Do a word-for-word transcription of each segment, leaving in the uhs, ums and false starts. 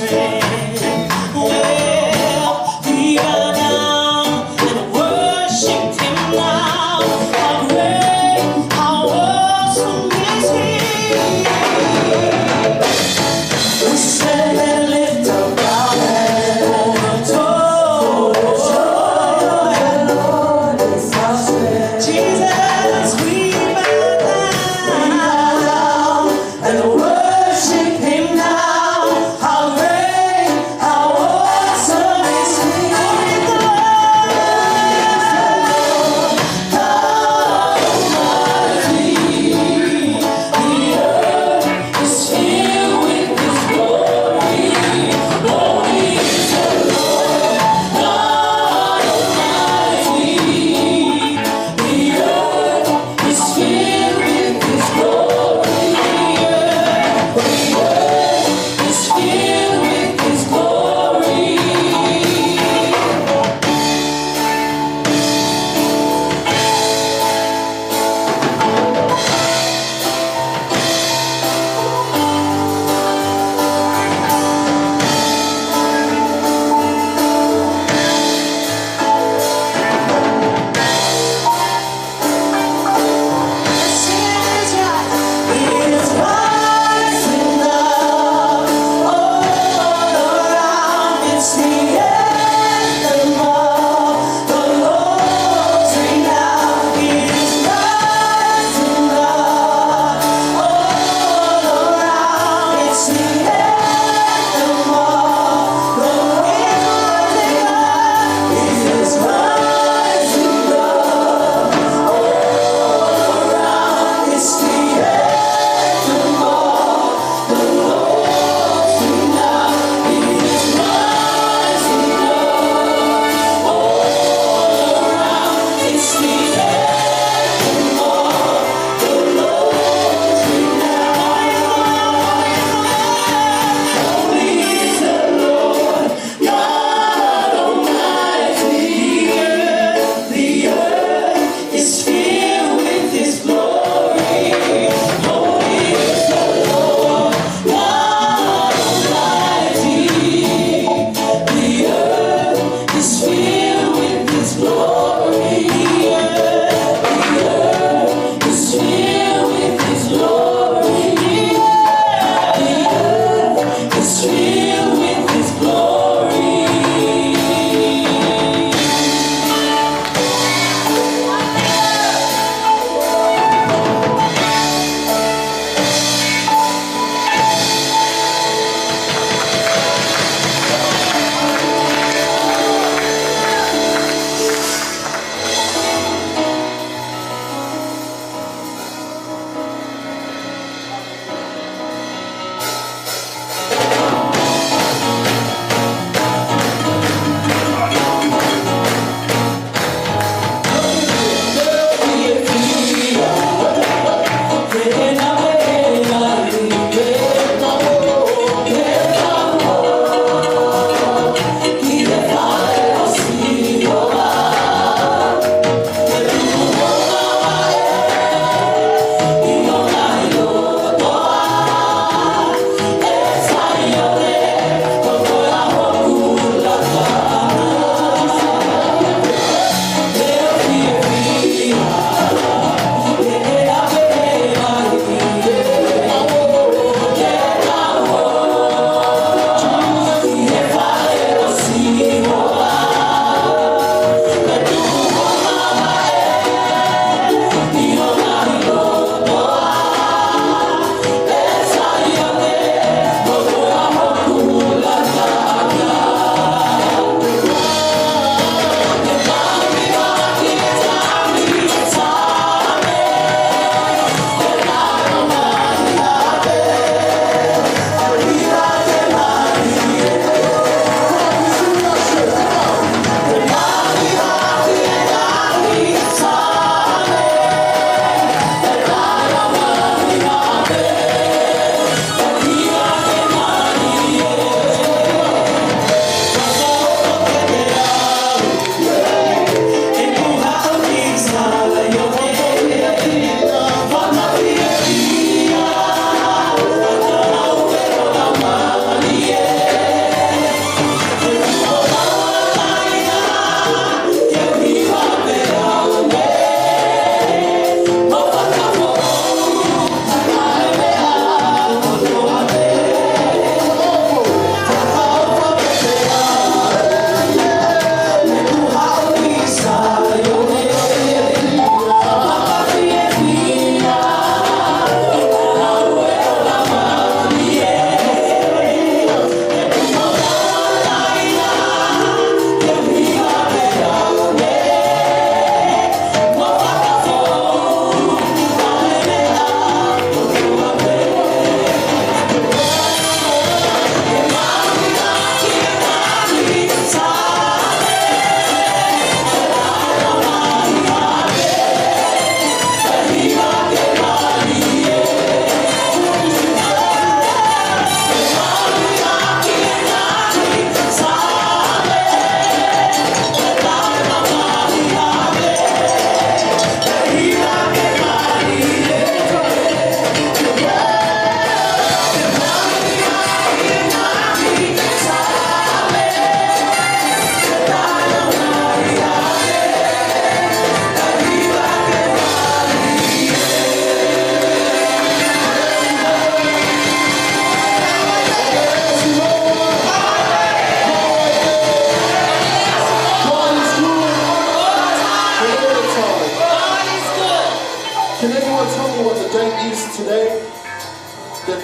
Well, we bow down and worship him now. How great, how awesome is he. We stand and lift up our hands. Oh, Jesus, we bow down and worship him now. How great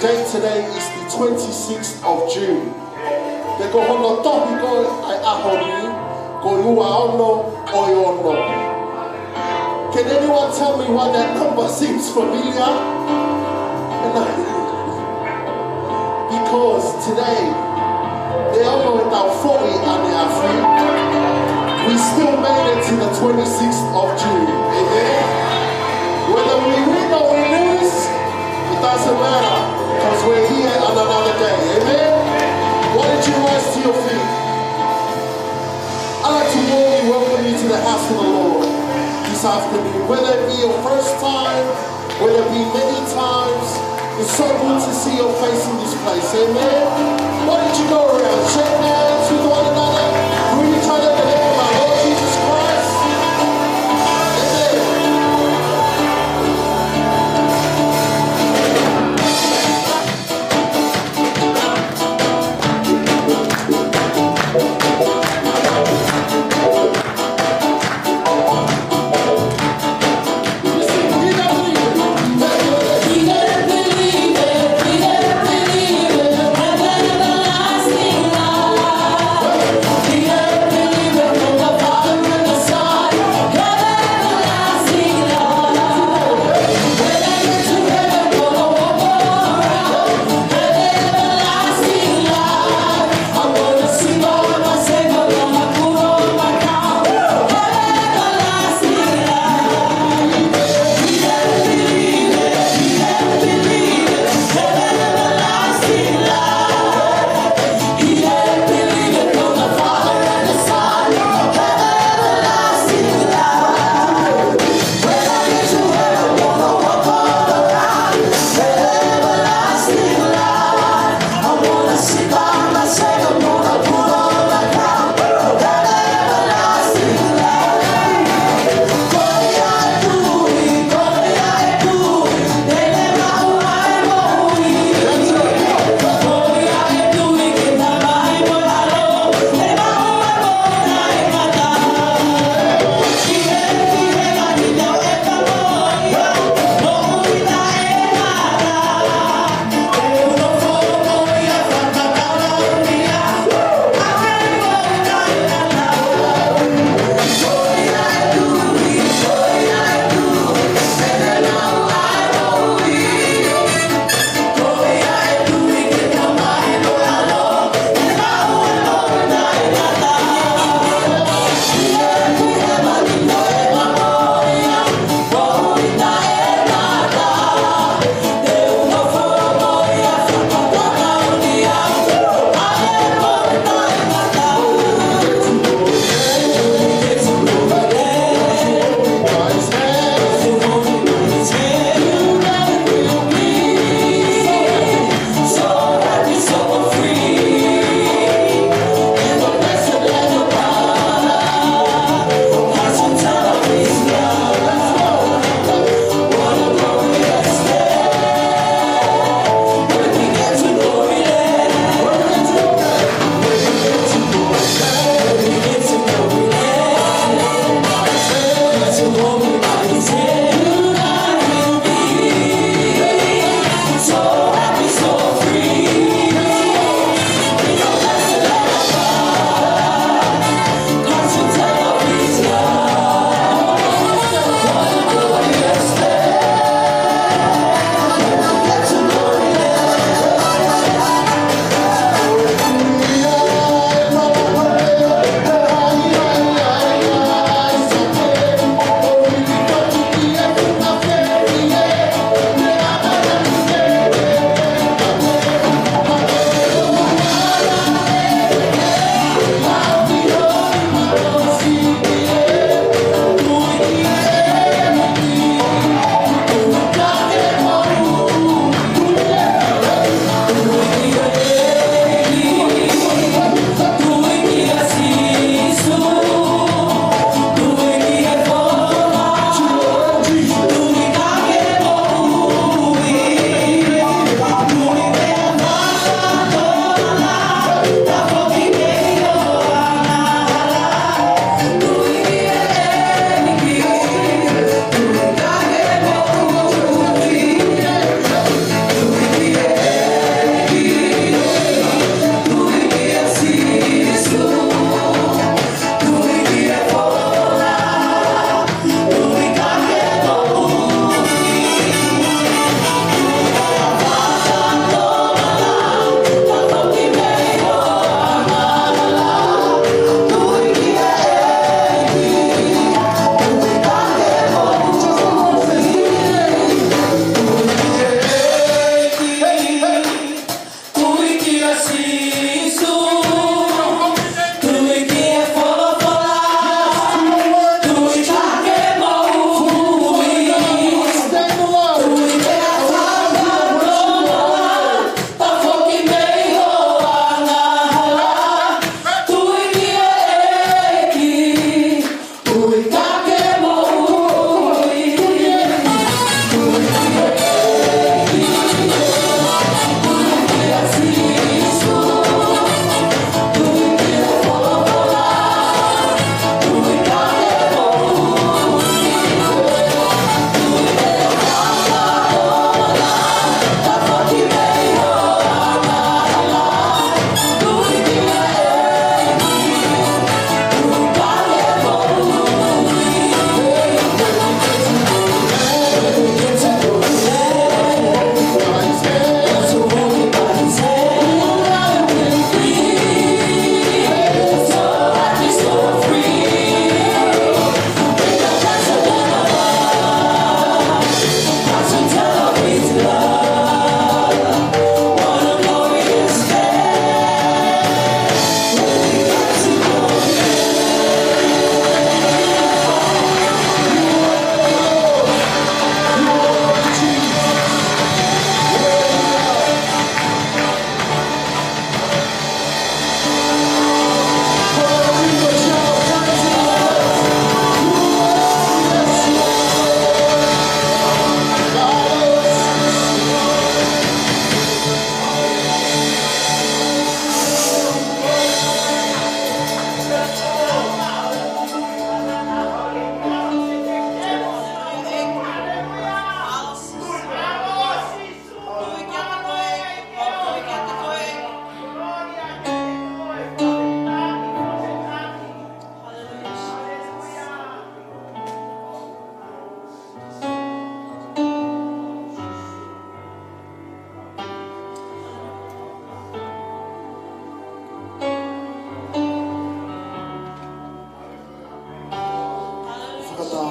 Date today is the twenty-sixth of June. Pea ko hono tohi ko ē ʻa e ʻaho ni, ko e ua ono ʻo e ono. Can anyone tell me why that number seems familiar? And I, because today, ʻe ono ʻetau foʻi ʻaneafi, we still made it to the twenty-sixth of June. Amen? Whether we win or we lose, it doesn't matter, because we're here on another day. Amen? Why don't you rise to your feet? I'd like to warmly welcome you to the house of the Lord this afternoon. Whether it be your first time, whether it be many times, it's so good to see your face in this place. Amen. Why don't you go around, shake hands with one another, greet each other in the name of our Lord Jesus Christ. Amen.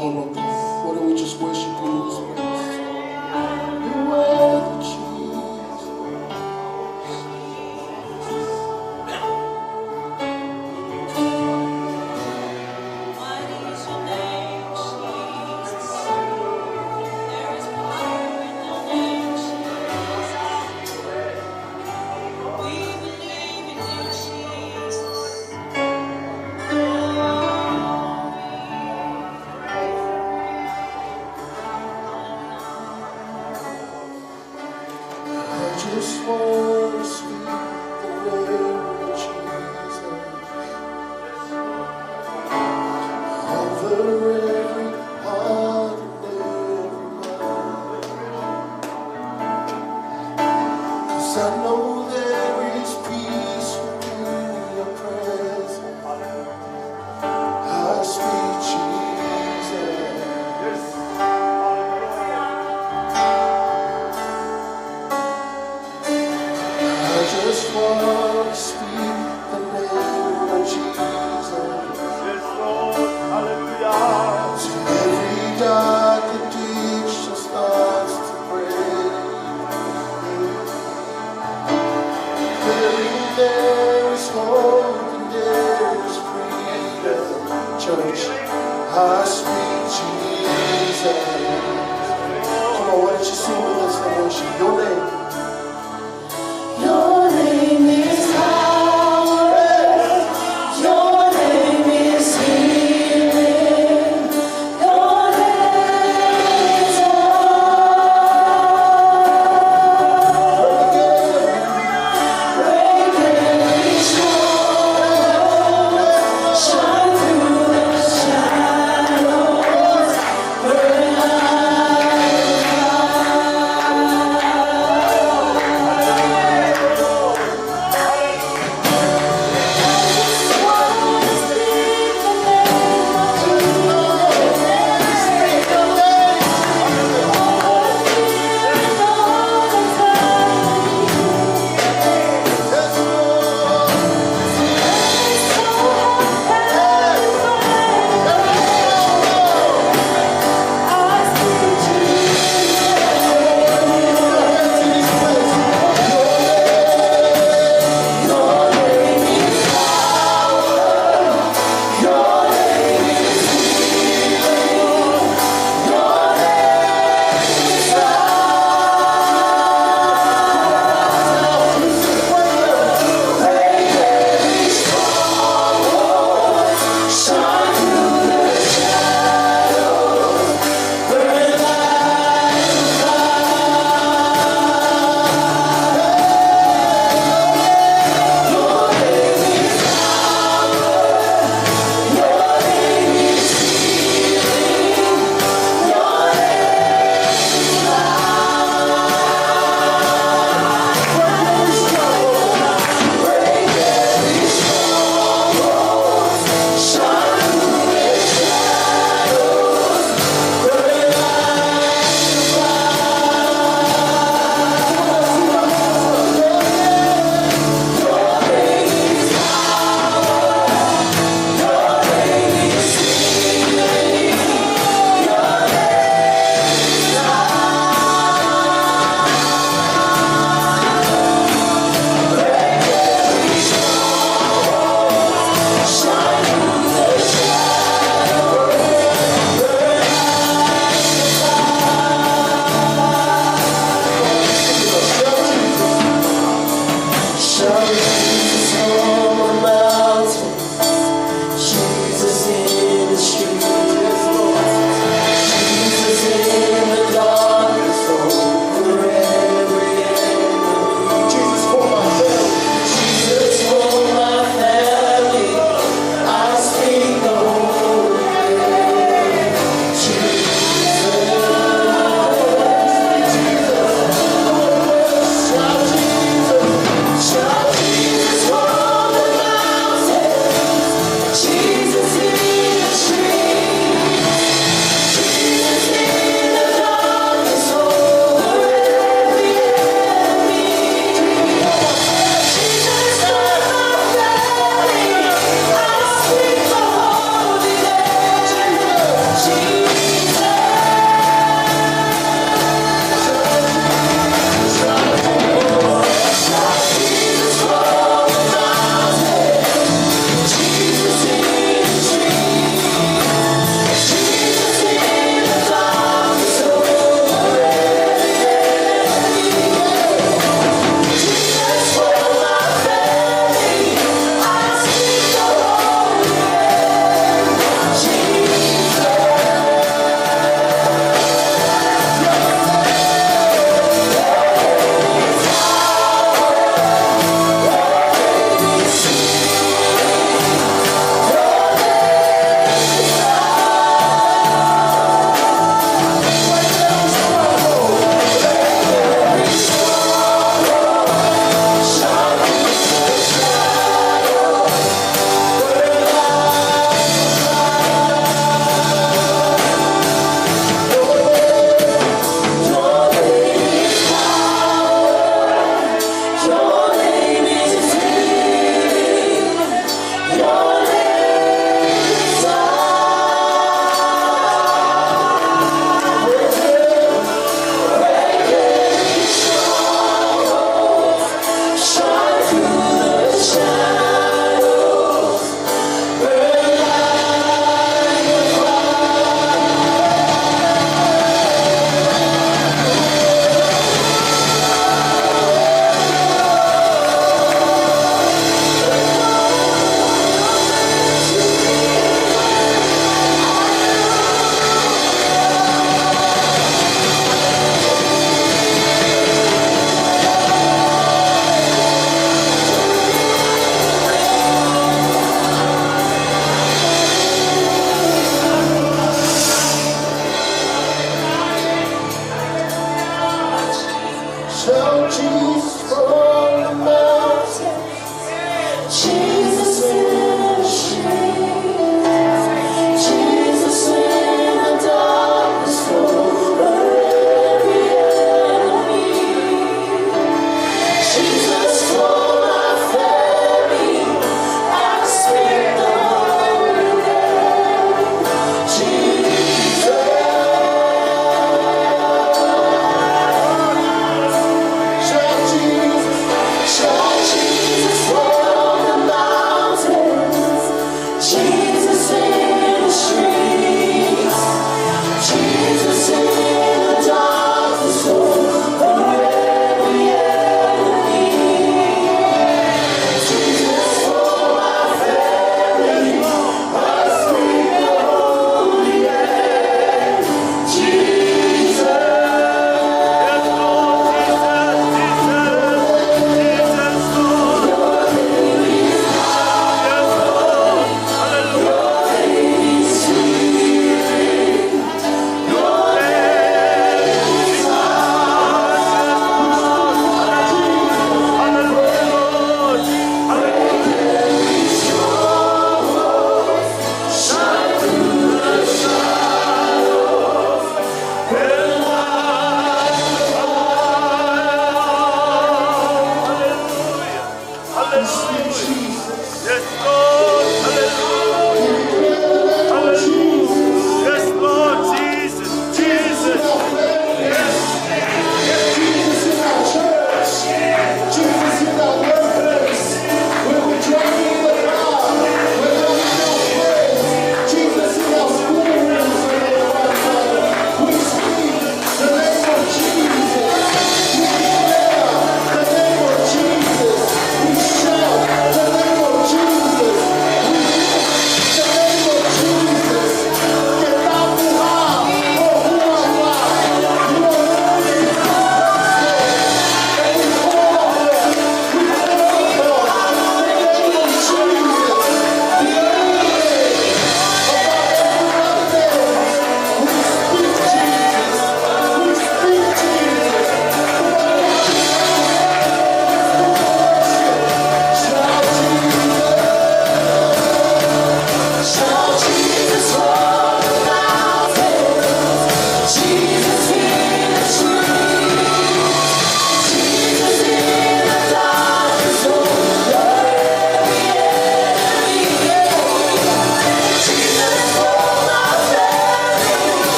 Why don't we just worship you in this place? You're worthy, Jesus. Mighty is your name, Jesus. There is power in your name, Jesus. We believe in you, Jesus. I just want to speak the name of Jesus over every heart and every mind. 'Cause I know there is peace within your presence. I speak Jesus. I just want to speak the name of Jesus. Yes, Lord. Hallelujah. Till every dark addiction starts to break. Wherein there is hope and there is freedom. Church, I speak Jesus. Come on, why don't you sing with us and worship? Your name. Your name is power. Your name is healing. Your name is love. Break every shackle. Shine through the shadows.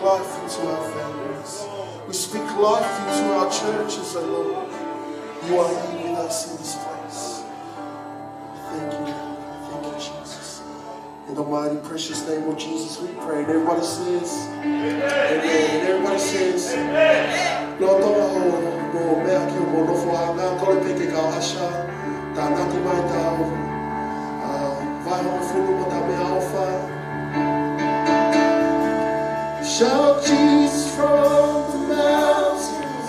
Life into our families. We speak life into our churches, O Lord. You are here with us in this place. Thank you, Lord. Thank you, Jesus. In the mighty, precious name of Jesus, we pray. And everybody says, Amen. Everybody says, Lord, tō ho, mo meʻa ki hoʻomo nofoʻanga, kole pē ke kau ʻasa, tānaki mai ʻetau, uh, vahe hongofulu mo ʻetau meʻaʻofa. Shout Jesus from the mountains,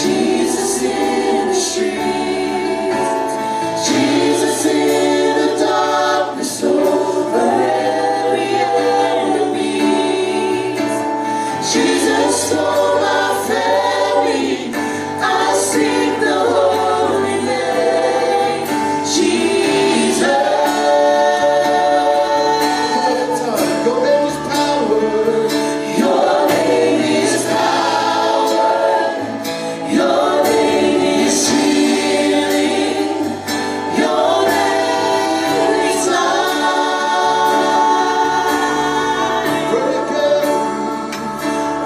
Jesus in the streets, Jesus in the darkness over every enemy. Jesus for my family, I sing the holy name, Jesus. One more time. Your name is power. Your name is power. Your name is healing. Your name is life. Break every,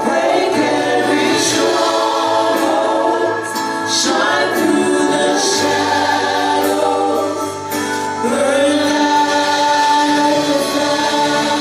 break every stronghold. Shine through the shadows. Burn like a fire.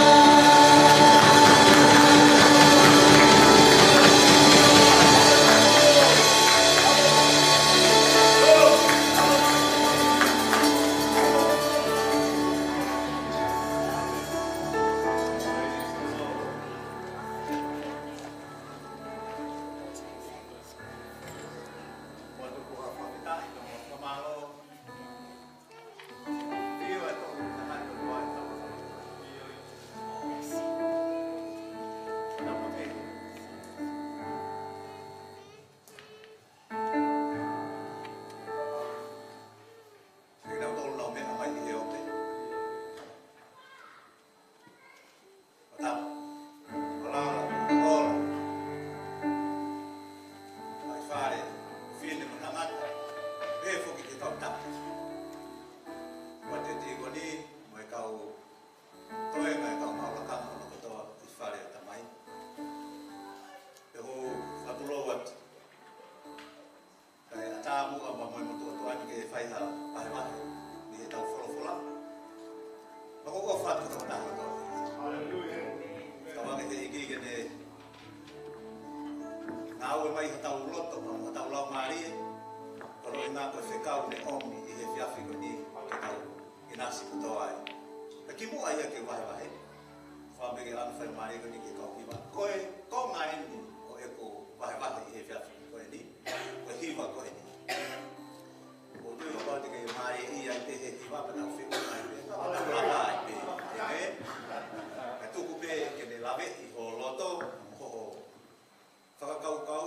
Kinautolu nau meʻa mai ʻi he ope. ʻO tapu. ʻO lala, ʻo ola. ʻAi fale, fefine mo tangata. Pehē foki ki he kau taki. Mo e tīkoni, mo e kau toenga ʻo e kau maʻu lakanga hono kotoa ʻi fale ʻo e Tamai. Pea ʻoku ou fakatulou atu. Kae ʻatā muʻa pea mo e motuʻa tuʻa ni ke fai ha vahevahe mei heʻetau folofola. Pea ʻoku ou ʻofa atu ki he tokotaha kotoa. Haleluia. Tauange ʻe he ʻEiki ke ne ngāue mai hotau loto, pea mo hotau laumālie. Koeʻuhi ko e fekau ne ʻomi ʻi he efiafi ko eni ke tau ʻinasi kotoa ai. Pea kimuʻa ia ke vahevahe, fai mai ke ʻoange faingamālie ko eni ki he kau hiva. Ko e konga eni ʻo ʻeku vahevahe ʻi he efiafi ko eni, ko e hiva ko eni. ʻOku ou tui kapau te ke mālieʻia ai pē he hiva pea tau feʻunga ai pē, tau lava ai pē. ʻĒmeni. Kae tuku pē ke ne laveʻi ho loto, mo hoʻo fakakaukau,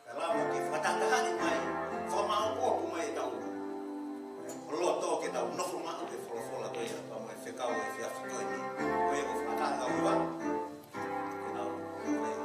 kae lava ke fakatahatahaʻi mai, fakamāʻopoʻopo mai ʻetau loto ke tau nofo maʻu he folofola ko ia, pea mo e fekau ʻo e efiafi ko eni. Ko ia ʻoku ou fakataha kau hiva. Ke nau, ko ia.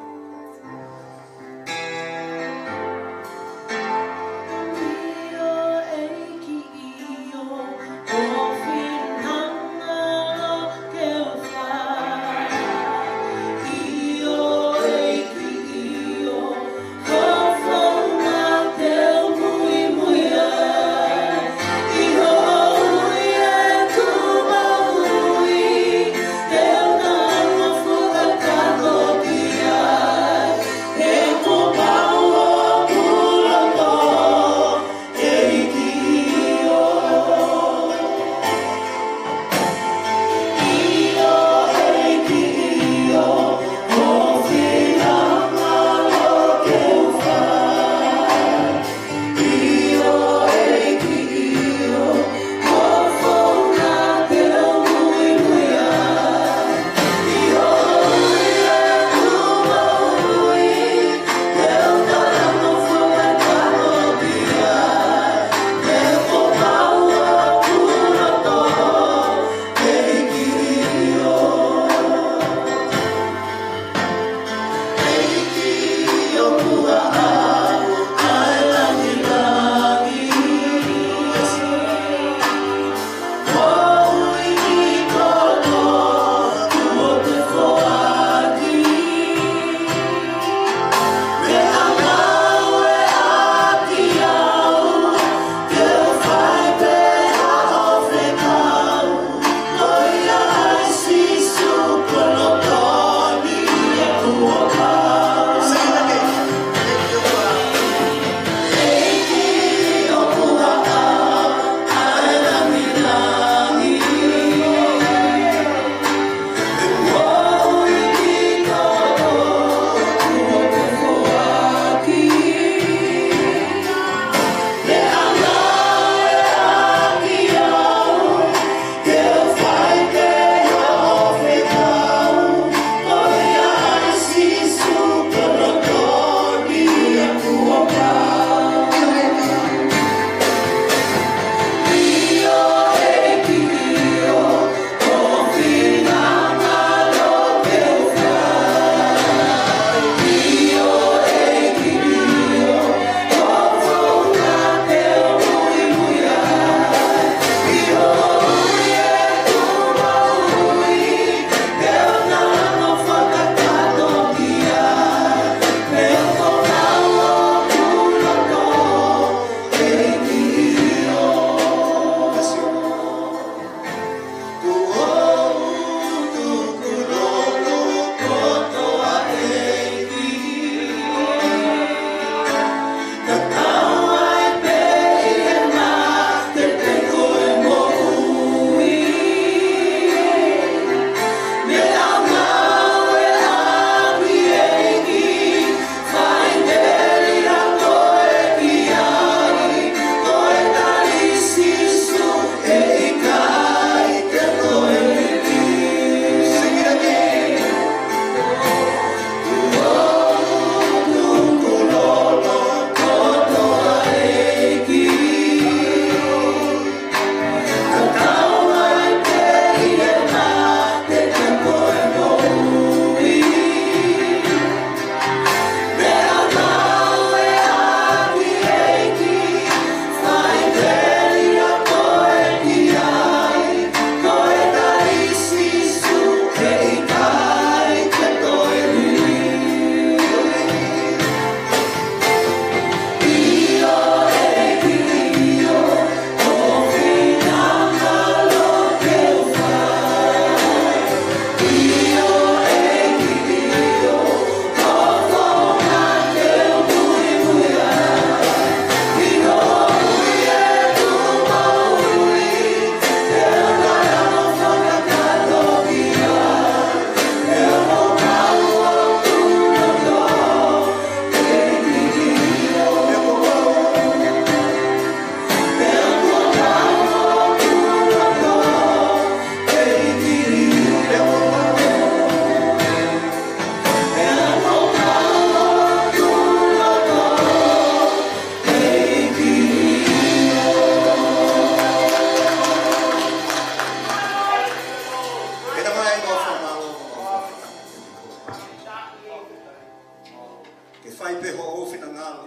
Ke fai pē hoʻo finangalo,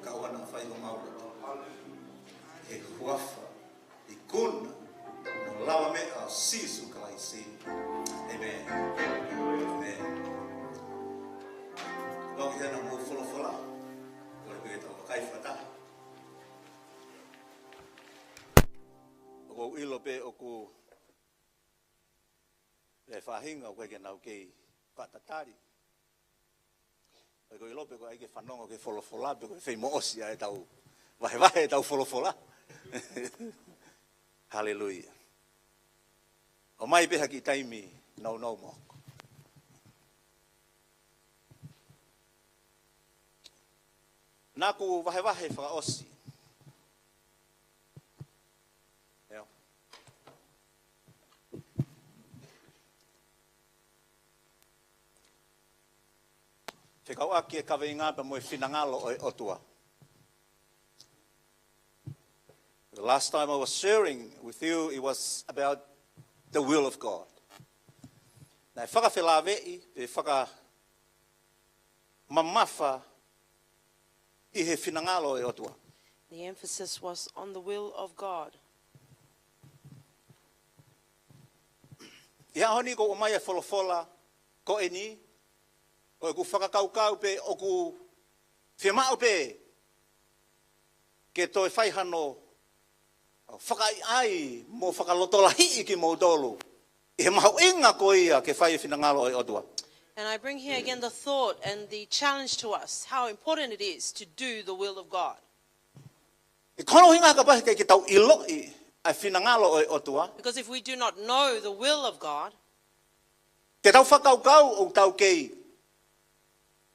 kae ʻoua naʻa fai homau loto. He huafa ikuna mo lavameʻa ʻo Sīsū Kalaisi. ʻĒmeni. ʻĒmeni. Loki hena mo folofola. Kole pē tau kai fata. ʻOku ou ʻilo pē ʻoku ʻi ai e faʻahinga ʻoku ʻikai ke nau kei faʻa tatali. ʻOku ou ʻilo pē ʻoku ʻikai ke fanongo ki he folofola, pe ko e fei moʻosi ʻa e tau vahevahe ʻetau folofola. Haleluia. ʻOmai pē ha kiʻi taimi nounou mo hoku. Naʻa ku vahevahe fakaʻosi. ʻIo. Fekauʻaki e kaveinga pea mo e finangalo ʻo e ʻOtua. The last time I was sharing with you, it was about the will of God. Naʻe fakafelāveʻi, pe fakamamafa ʻi he finangalo ʻo e ʻOtua. The emphasis was on the will of God. ʻI he ʻaho ni ʻoku ʻomai e folofola ko eni, ʻoku ou fakakaukau pē ʻoku fiemaʻu pē ke toe fai hano fakaʻaiʻai mo fakalotolahiʻi kimoutolu ʻi he mahuʻinga ko ia ke fai e finangalo ʻo e ʻOtua. And I bring here again the thought and the challenge to us, how important it is to do the will of God. ʻI hono ʻuhinga kapau he ʻikai ke tau ʻiloʻi ʻa e finangalo ʻo e ʻOtua, because if we do not know the will of God, ke tau fakakaukau ʻoku tau kei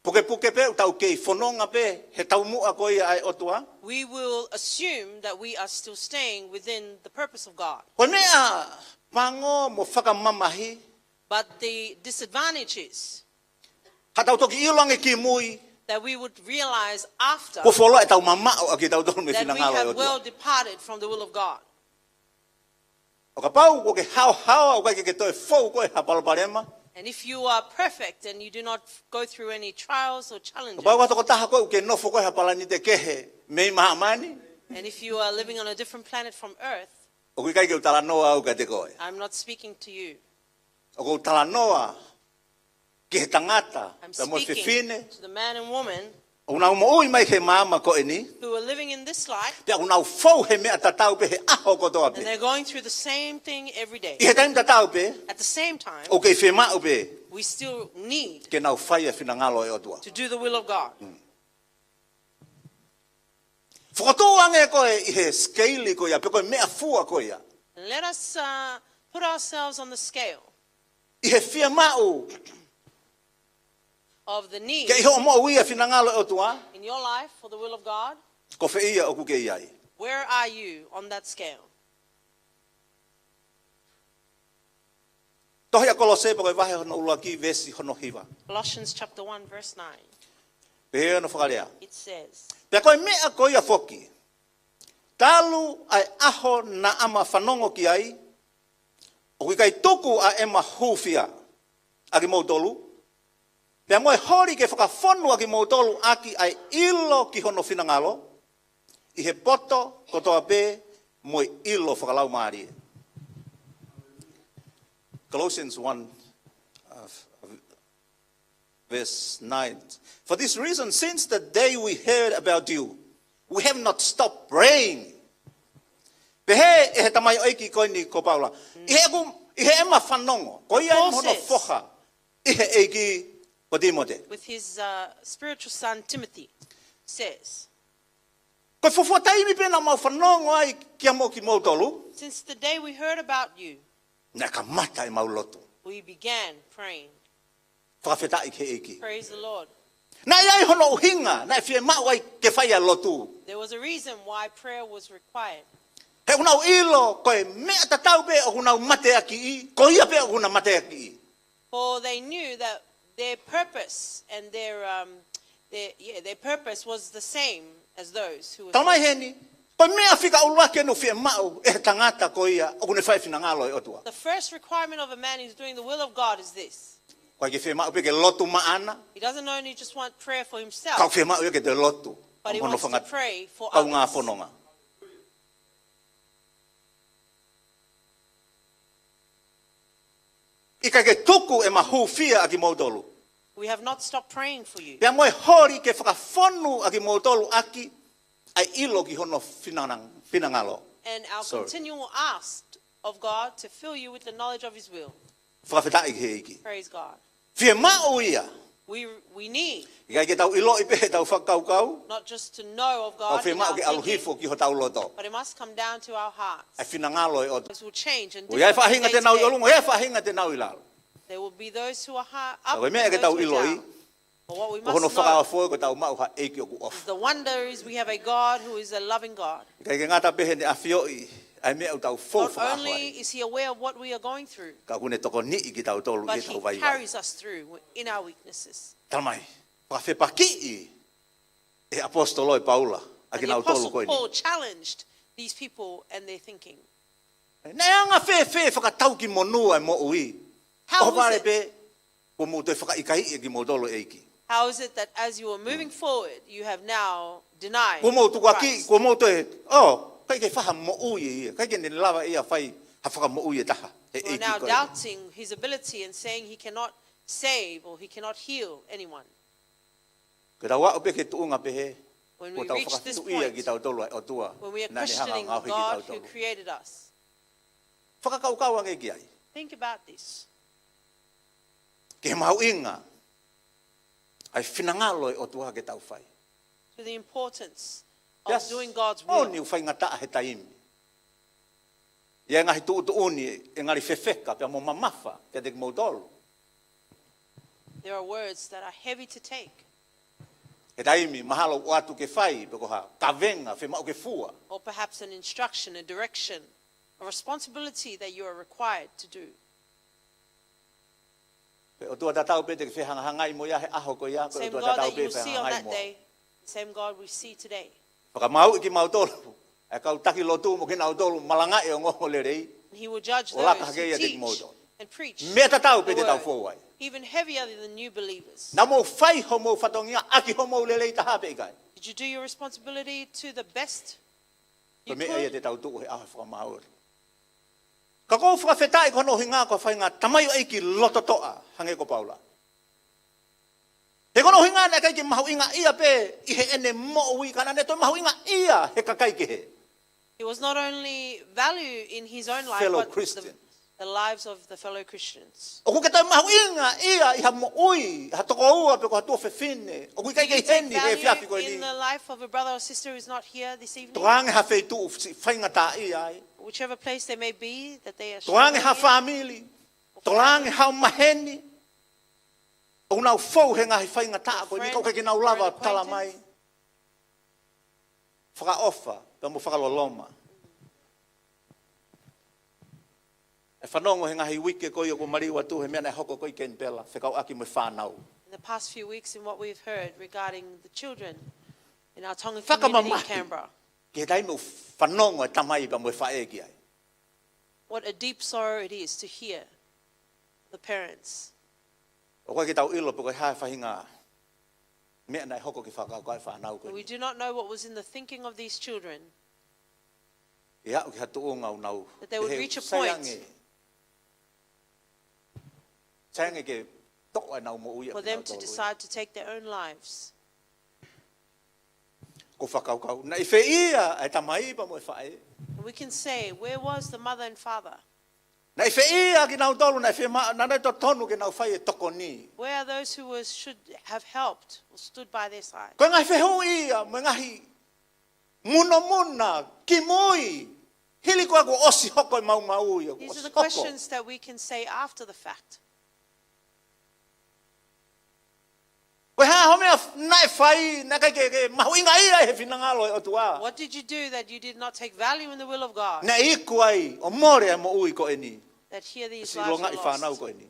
pukepuke pē, ʻoku tau kei fononga pē he taumuʻa ko ia ʻa e ʻOtua, we will assume that we are still staying within the purpose of God. Ko e meʻa pango mo fakamamahi, but the disadvantage is, ka tau toki ʻilo ange ki mui, that we would realize after, kuo fuoloa ʻetau mamaʻo ʻa kitautolu mei he finangalo ʻo e ʻOtua. That we have well departed from the will of God. ʻO kapau ʻoku ke haohaoa, ʻoku ʻikai ke toe fou koe ha palopalema. And if you are perfect and you do not go through any trials or challenges, kapau ko e tokotaha koe ʻoku ke nofo koe ha palanite kehe mei māmani, and if you are living on a different planet from Earth, ʻoku ʻikai ke u talanoa au kiate koe. I'm not speaking to you. ʻOku ou talanoa ki he tangata, I'm pea mo e speaking fefine, to the man and woman ʻoku nau moʻui mai he māmani ko eni, who are living in this life, pea ʻoku nau fou he meʻa tatau pē he ʻaho kotoa pē. And they're going through the same thing every day. ʻI he taimi tatau pē, at the same time, ʻoku kei fiemaʻu pē, we still need, ke nau fai e finangalo ʻo e ʻOtua, to do the will of God. Fokotuʻu ange koe ʻi he sikeili ko ia, pe ko e meʻafua ko ia. And let us, uh, put ourselves on the scale. ʻI he fiemaʻu, of the need, ke ʻi hoʻo moʻui ʻa e finangalo ʻo e ʻOtua, in your life for the will of God, ko fē ia ʻoku ke ʻi ai? Where are you on that scale? Tohi ʻa Kolose pea ko e vahe hono ʻuluaki veesi hono hiva. Colossians chapter one, verse nine. Pehē hono fakalea. It says, pea ko e meʻa ko ia foki, talu ʻa e ʻaho naʻa ma fanongo ki ai, ʻoku ʻikai tuku ʻa ʻema hūfia ʻa kimoutolu, pea mo e holi ke fakafonu ʻa kimoutolu ʻaki ʻa e ʻilo ki hono finangalo, ʻi he poto kotoa pē mo e ʻilo fakalaumālie. Colossians one, uh, verse nine. For this reason, since the day we heard about you, we have not stopped praying. Pehē ʻe he tamaioʻeiki ko eni ko Paula, ʻi heʻeku, ʻi heʻema fanongo, ko ia Paul ʻi hono says, foha ʻi he ʻEiki ko Tīmote. With his, uh, spiritual son Timothy, says, ko e fuofua taimi pē naʻa mau fanongo ai kia mo kimoutolu, since the day we heard about you, naʻe kamata ʻemau lotu. We began praying. Fakafetaʻi ki he ʻEiki. Praise the Lord. Naʻe ʻi ai hono ʻuhinga naʻe fiemaʻu ai ke fai ʻa e lotu. There was a reason why prayer was required. He ʻoku nau ʻilo ko e meʻa tatau pē ʻoku nau mateakiʻi, ko ia pē ʻoku na mateakiʻi. For they knew that their purpose and their, um, their, yeah, their purpose was the same as those who were saved. Talamai heni, ko e meʻa fika ʻuluaki ʻoku fiemaʻu ʻe he tangata ko ia ʻoku ne fai e finangalo ʻo e ʻOtua. The first requirement of a man who's doing the will of God is this. ʻIkai ke fiemaʻu pē ke lotu maʻana, He doesn't only just want prayer for himself, ka ʻoku fiemaʻu ia ke toe lotu but he mo hono wants to fanga-, pray for kaungā others. Fononga. ʻIkai ke tuku ʻema hūfia ʻa kimoutolu. We have not stopped praying for you. Pea mo e holi ke fakafonu ʻa kimoutolu ʻaki ʻa e ʻilo ki hono finanga-, finangalo. And our Sorry. continual ask of God to fill you with the knowledge of his will. Fakafetaʻi ki he ʻEiki. Praise God. Fiemaʻu ia. We, we need ʻIkai ke tau ʻiloʻi pē ʻetau fakakaukau, not just to know of God in our thinking, ka ʻoku fiemaʻu ke ʻalu hifo ki hotau loto. But it must come down to our hearts. ʻA e finangalo ʻo e ʻOtua. Things will change and ʻOku ʻi ai e different faʻahinga from te nau ʻi day to day. ʻolunga, ʻoku ʻi ai e faʻahinga te nau ʻi lalo. There will be those who are high, up and those who are down. Ka ko e meʻa ke tau ʻiloʻi, But what we must know, ko hono fakaofo ē ko ʻetau maʻu ha ʻEiki ʻoku ʻofa. The wonder is we have a God who is a loving God. ʻIkai ke ngata pē heʻene ʻafioʻi ʻa e meʻa ʻoku tau fou fakaofo ai. Not only is he aware of what we are going through, Ka ʻoku ne tokoniʻi kitautolu ʻi heʻetau vaivai. But he carries us through in our weaknesses. Tala mai, fakafepakiʻi ʻe he ʻaposetolo ʻe Paula ʻa kinautolu ko eni. And the Apostle Paul challenged these people and their thinking. Naʻe anga fēfē fakatau ki monū ʻa e moʻui? How is it ʻOhovale pē, kuo mou toe fakaʻikaiʻi ʻe kimoutolu ʻEiki. How is it that as you were moving forward, you have now denied Christ? Kuo mou tukuakiʻi, kuo mou toe, oh, ʻikai ke fai ha moʻui ia, ʻikai ke ne lava ia fai ha fakamoʻui ʻe taha, he ʻEiki ko eni. You are now doubting his ability and saying he cannot save or he cannot heal anyone. Ke tau aʻu pē ki he tuʻunga pehē, When we reach this point, kuo tau fakafetuʻia kitautolu ʻa e ʻOtua, when we are questioning the God who created us, naʻa ne hanga ʻo ngaohi kitautolu. Fakakaukau ange ki ai. Think about this. Ki he mahuʻinga ʻa e finangalo ʻo e ʻOtua ke tau fai. To the importance of doing God's will. Yes. ʻOku faingataʻa he taimi. ʻI ai e ngaahi tuʻutuʻuni ʻe ngali fefeka pea mo mamafa kiate kimoutolu. There are words that are heavy to take. He taimi mahalo ʻoatu ke fai, pe ko ha kavenga fiemaʻu ke fua. Or perhaps an instruction, a direction, a responsibility that you are required to do. Ko e ʻOtua tatau pē te ke fehangahangai mo ia he ʻaho ko ia, ko e ʻOtua tatau pē fehangahangai mo au. Same God that you will see on that day, the same God we see today. Fakamāuʻi kimautolu ʻa e kau taki lotu mo kinautolu malangaʻi e ongoongolelei. And he will judge those who teach and preach the word. ʻO laka hake ia kiate kimoutolu. Meʻa tatau pē te tau fou ai. Even heavier than the new believers. Naʻa mou fai homou fatongia ʻaki homou lelei taha pe ʻikai? Did you do your responsibility to the best you could? Ko e meʻa ia te tau tuʻu he ʻaho fakamāuʻi. Ka ʻoku ou fakafetaʻi ko hono ʻuhinga ko e faʻahinga tamaioʻeiki lototoʻa hangē ko Paula. He ko hono ʻuhinga naʻe ʻikai ke mahuʻingaʻia pē ʻi heʻene moʻui ka naʻa ne toe mahuʻingaʻia he kakai kehe. He was not only valued in his own life, but the, the lives of the fellow Christians. Fellow Christians. ʻOku ke toe mahuʻingaʻia ʻi ha moʻui, ha tokoua pe ko ha tuofefine ʻoku ʻikai ke ʻi heni he efiafi ko eni. Do you take value in the life of a brother or sister who is not here this evening? Tokanga ha feituʻu siʻi faingataʻaʻia ai. Whichever place they may be, that they are struggling in. Tokanga ha fāmili. Tokanga ha maheni. ʻOku nau fou he ngaahi faingataʻa ko eni, ka ʻoku ʻikai ke nau lava tala mai. Friend, friend acquaintance. Fakaʻofa, pea mo fakaloloma. ʻE fanongo he ngaahi uike ko ia kuo maliu atu he meʻa naʻe hoko ko ē ʻi Kenipela, fekauʻaki mo e fānau. In the past few weeks, in what we've heard regarding the children in our Tonga community in Canberra. Fakamamahi ki he taimi ʻoku fanongo e tamai pea mo e faʻē ki ai. What a deep sorrow it is to hear the parents. ʻOku ʻikai ke tau ʻilo pe ko e hā e faʻahinga meʻa naʻe hoko ki he fakakaukau e fānau ko eni. And we do not know what was in the thinking of these children. ʻE aʻu ki ha tuʻunga ʻoku nau pehē sai ange. That they would reach a point. Sai ange ke toʻo ʻenau moʻui ʻa kinautolu. For them to decide to take their own lives. ʻOku ou fakakaukau, naʻe ʻi fē ia ʻa e tamai pea mo e faʻē? And we can say, where was the mother and father? Naʻe ʻi fē ia kinautolu, naʻe fie ma-, naʻe totonu ke nau fai e tokoni? Where are those who was, should have helped or stood by their side? Ko e ngaahi fehuʻi ia, mo e ngaahi munomuna, kimui, hili ko ē kuo ʻosi hoko e maumau ia, kuo ʻosi hoko. These are the questions that we can say after the fact. Ko e hā hoʻo meʻa naʻe fai, naʻe ʻikai ke, ke mahuʻingaʻia he finangalo ʻo e ʻOtua? What did you do that you did not take value in the will of God? Naʻe iku ai ʻo mole ʻa e moʻui ko eni. That here these lives were lost. Siʻi longaʻi fānau ko eni.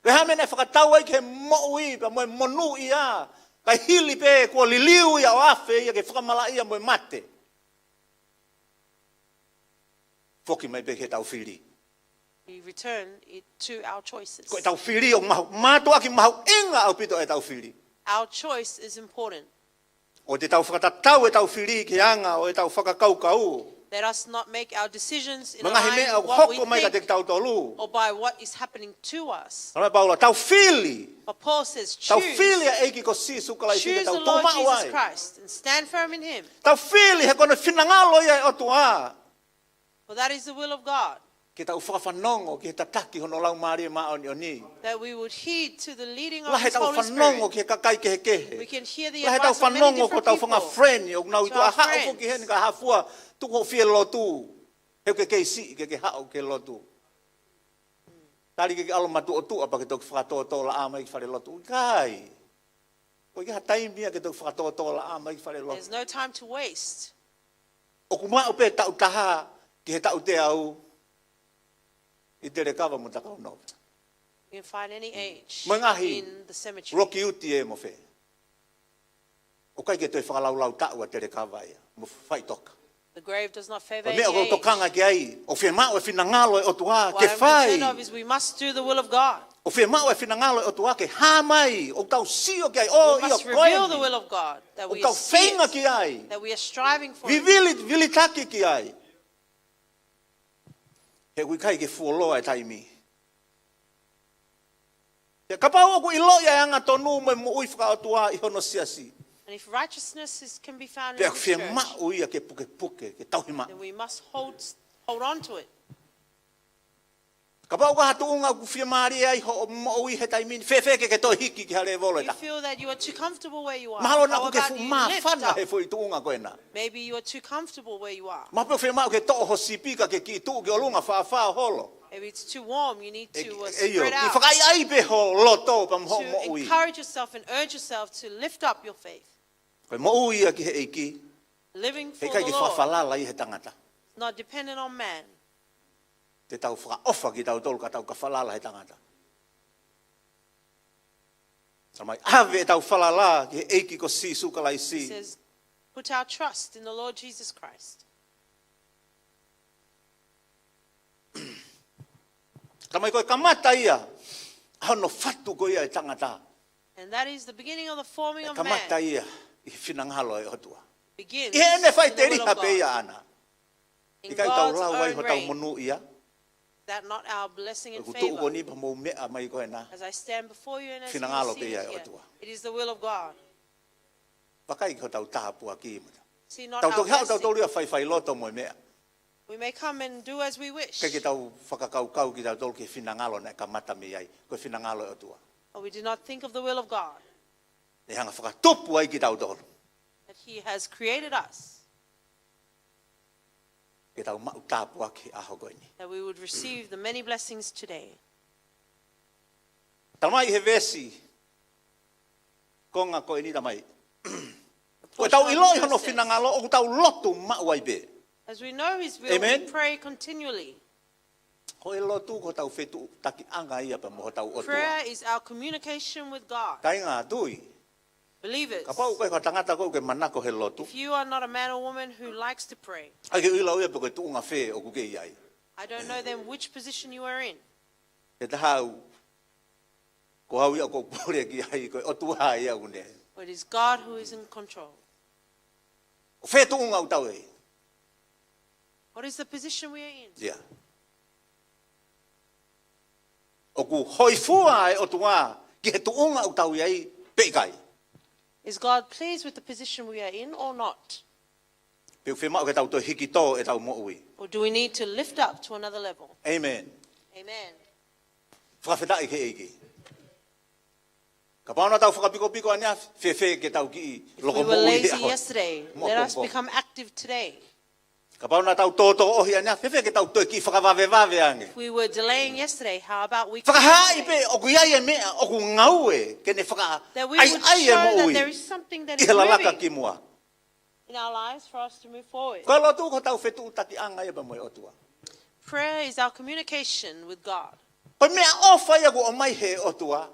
Ko e hā e meʻa naʻe fakatau ai ki he moʻui, pea mo e monūʻia, kae hili pē kuo liliu ia ʻo afe ia ki he fakamalaʻia mo e mate. Foki mai pē ki heʻetau fili. We return it to our choices. Ko ʻetau fili ʻoku mahu, mātuʻaki mahuʻinga ʻaupito ʻetau fili. Our choice is important. ʻOua te tau fakatatau ʻetau fili ki he anga ʻo ʻetau fakakaukau. Let us not make our decisions in line with what we think or by what is happening to us. Mo e ngaahi meʻa ʻoku hoko mai kiate kitautolu. Tala mai ʻe Paula, tau fili. But Paul says, tau fili ʻa e ʻEiki ko Sīsū Kalaisi ke tau tuʻu maʻu ai. Choose the Lord Jesus Christ and stand firm in him. Tau fili he ko hono finangalo ia ʻo e ʻOtua. For that is the will of God. Ke tau fakafanongo ki he tataki hono Laumālie Māʻoniʻoni. That we would heed to the leading of His Holy Spirit. Lahi ʻetau fanongo ki he kakai kehekehe. We can hear the advice of many different people. Lahi ʻetau fanongo ki hotau fanga friend, ʻoku nau ʻi tuʻa haʻu foki heni ka hafua, tuku hoʻo fie lotu. He ʻoku ke kei siʻi, ke ke haʻu ke lotu. Tali ke ke ʻalu matuʻotuʻa pea ke toki fakatōtōlaʻā mai ki fale lotu. ʻIkai. ʻOku ʻikai ha taimi ia ke toki fakatōtōlaʻā mai ki fale lotu. There's no time to waste. ʻOku maʻu pē taʻu taha ki he taʻu teau ʻi Telekava mo Takaunova. You can find any age in the cemetery. Mo e ngaahi loki uti ē mo fē. ʻOku ʻikai ke toe fakalaulauʻi taʻu ʻa Telekava ia, mo Faʻitoka. The grave does not favor any age. Ko e meʻa ʻoku ou tokanga ki ai, ʻoku fiemaʻu e finangalo ʻo e ʻOtua ke fai. What I'm concerned of is we must do the will of God. ʻOku fiemaʻu e finangalo ʻo e ʻOtua ke hā mai, ʻoku tau sio ki ai, ʻo ia ko eni. We must reveal the will of God, that we see it, ʻOku tau feinga ki ai. That we are striving for it. Vivili, vilitaki ki ai. He ʻoku ʻikai ke fuoloa e taimi. Pea kapau ʻoku ʻiloʻi ʻa e angatonu mo e moʻui fakaʻotua ʻi hono siasi. And if righteousness is, can be found in this church, Pea ʻoku fiemaʻu ia ke pukepuke, ke tauhi maʻu. Then we must hold, hold on to it. Kapau ʻoku ʻi ai ha tuʻunga ʻoku fiemālie ai hoʻo moʻui he taimi ni, fēfē ke ke toe hiki ki ha lēvolo ʻe taha? You feel that you are too comfortable where you are. Mahalo naʻa ʻoku ke fuʻu māfana he foʻi tuʻunga ko ena. How about you lift up? Maybe you are too comfortable where you are. Mahalo pē ʻoku fiemaʻu ke toʻo ho sipi ka ke kiʻi tuʻu ki ʻolunga fāfā holo. Maybe it's too warm. You need to, uh, spread out. ʻE, ʻio, ke fakaʻaiʻai pē ho loto pea mo hoʻo moʻui. To encourage yourself and urge yourself to lift up your faith. Ko e moʻui ia ki he ʻEiki. Living for the Lord. He ʻikai ke fakafalala ia he tangata. It's not dependent on man. Te tau fakaʻofa kitautolu ka tau ka falala he tangata. Tala mai, ʻave ʻetau falala ki he ʻEiki ko Sīsū Kalaisi. He says, "Put our trust in the Lord Jesus Christ." Tala mai ko e kamata ia ʻa hono fatu ko ia e tangata. And that is the beginning of the forming of man. Kamata ia ʻi he finangalo ʻo e ʻOtua. Begins in the will of God. ʻI heʻene faʻiteliha pē ia ʻaʻana. In God's own reign. ʻIkai tau lau ai hotau monūʻia. Is that not our blessing and favor? ʻOku ou tuʻu ko eni pea mou meʻa mai ko ena. As I stand before you and as you see me here, Finangalo pē ia ʻo e ʻOtua. It is the will of God. Vakai ki hotau tāpuaki mo ta. See not our blessing. Tau toki haʻu tautolu ia faifai loto mo e meʻa. We may come and do as we wish. ʻIkai ke tau fakakaukau kitautolu ki he finangalo naʻe kamata mei ai. Ko e finangalo ʻo e ʻOtua. But we do not think of the will of God. Naʻe hanga fakatupu ai kitautolu. That he has created us. Ke tau maʻu tāpuaki he ʻaho ko eni. That we would receive the many blessings today. Tala mai he veesi konga ko eni, tala mai. The portion of the verse says, Ko ʻetau ʻiloʻi hono finangalo, ʻoku tau lotu maʻu ai pē. As we know his will, we pray continually. ʻĒmeni. Ko e lotu ko hotau fetuʻutakiʻanga ia pea mo hotau ʻOtua. Prayer is our communication with God. Kāinga tui. Believers, Kapau ʻoku ʻikai ko ha tangata koe ʻoku ke manako he lotu, if you are not a man or woman who likes to pray, ʻikai ke u ʻilo au ia pe ko e tuʻunga fē ʻoku ke ʻi ai. I don't know then which position you are in. He taha au, ko au ia ʻoku ou pole ki ai, ko e ʻOtua ia ʻoku ne. But it is God who is in control. Ko fē tuʻunga ʻoku tau ʻi ai? What is the position we are in? Ia. ʻOku hōifua e ʻOtua ki he tuʻunga ʻoku tau ʻi ai pe ʻikai? Is God pleased with the position we are in or not? Pe ʻoku fiemaʻu ke tau toe hiki tō ʻetau moʻui? Or do we need to lift up to another level? ʻĒmeni. Amen. Fakafetaʻi ki he ʻEiki. Kapau naʻa tau fakapikopiko ʻaneafi, fēfē ke tau kiʻi loko moʻui he ʻaho ni? If we were lazy yesterday, let us become active today. Kapau naʻa tau tōtōʻohi ʻaneafi, fēfē ke tau toe kiʻi fakavavevave ange? If we were delaying yesterday, how about we keep praying? Fakahaaʻi pē ʻoku ʻi ai e meʻa ʻoku ngaue ke ne fakaʻaiʻai e moʻui ʻi he lalaka ki muʻa. That we would show that there is something that is moving in our lives for us to move forward. Ko e lotu ko hotau fetuʻutakiʻanga ia pea mo e ʻOtua. Prayer is our communication with God. Ko e meʻaʻofa ia kuo ʻomai he ʻOtua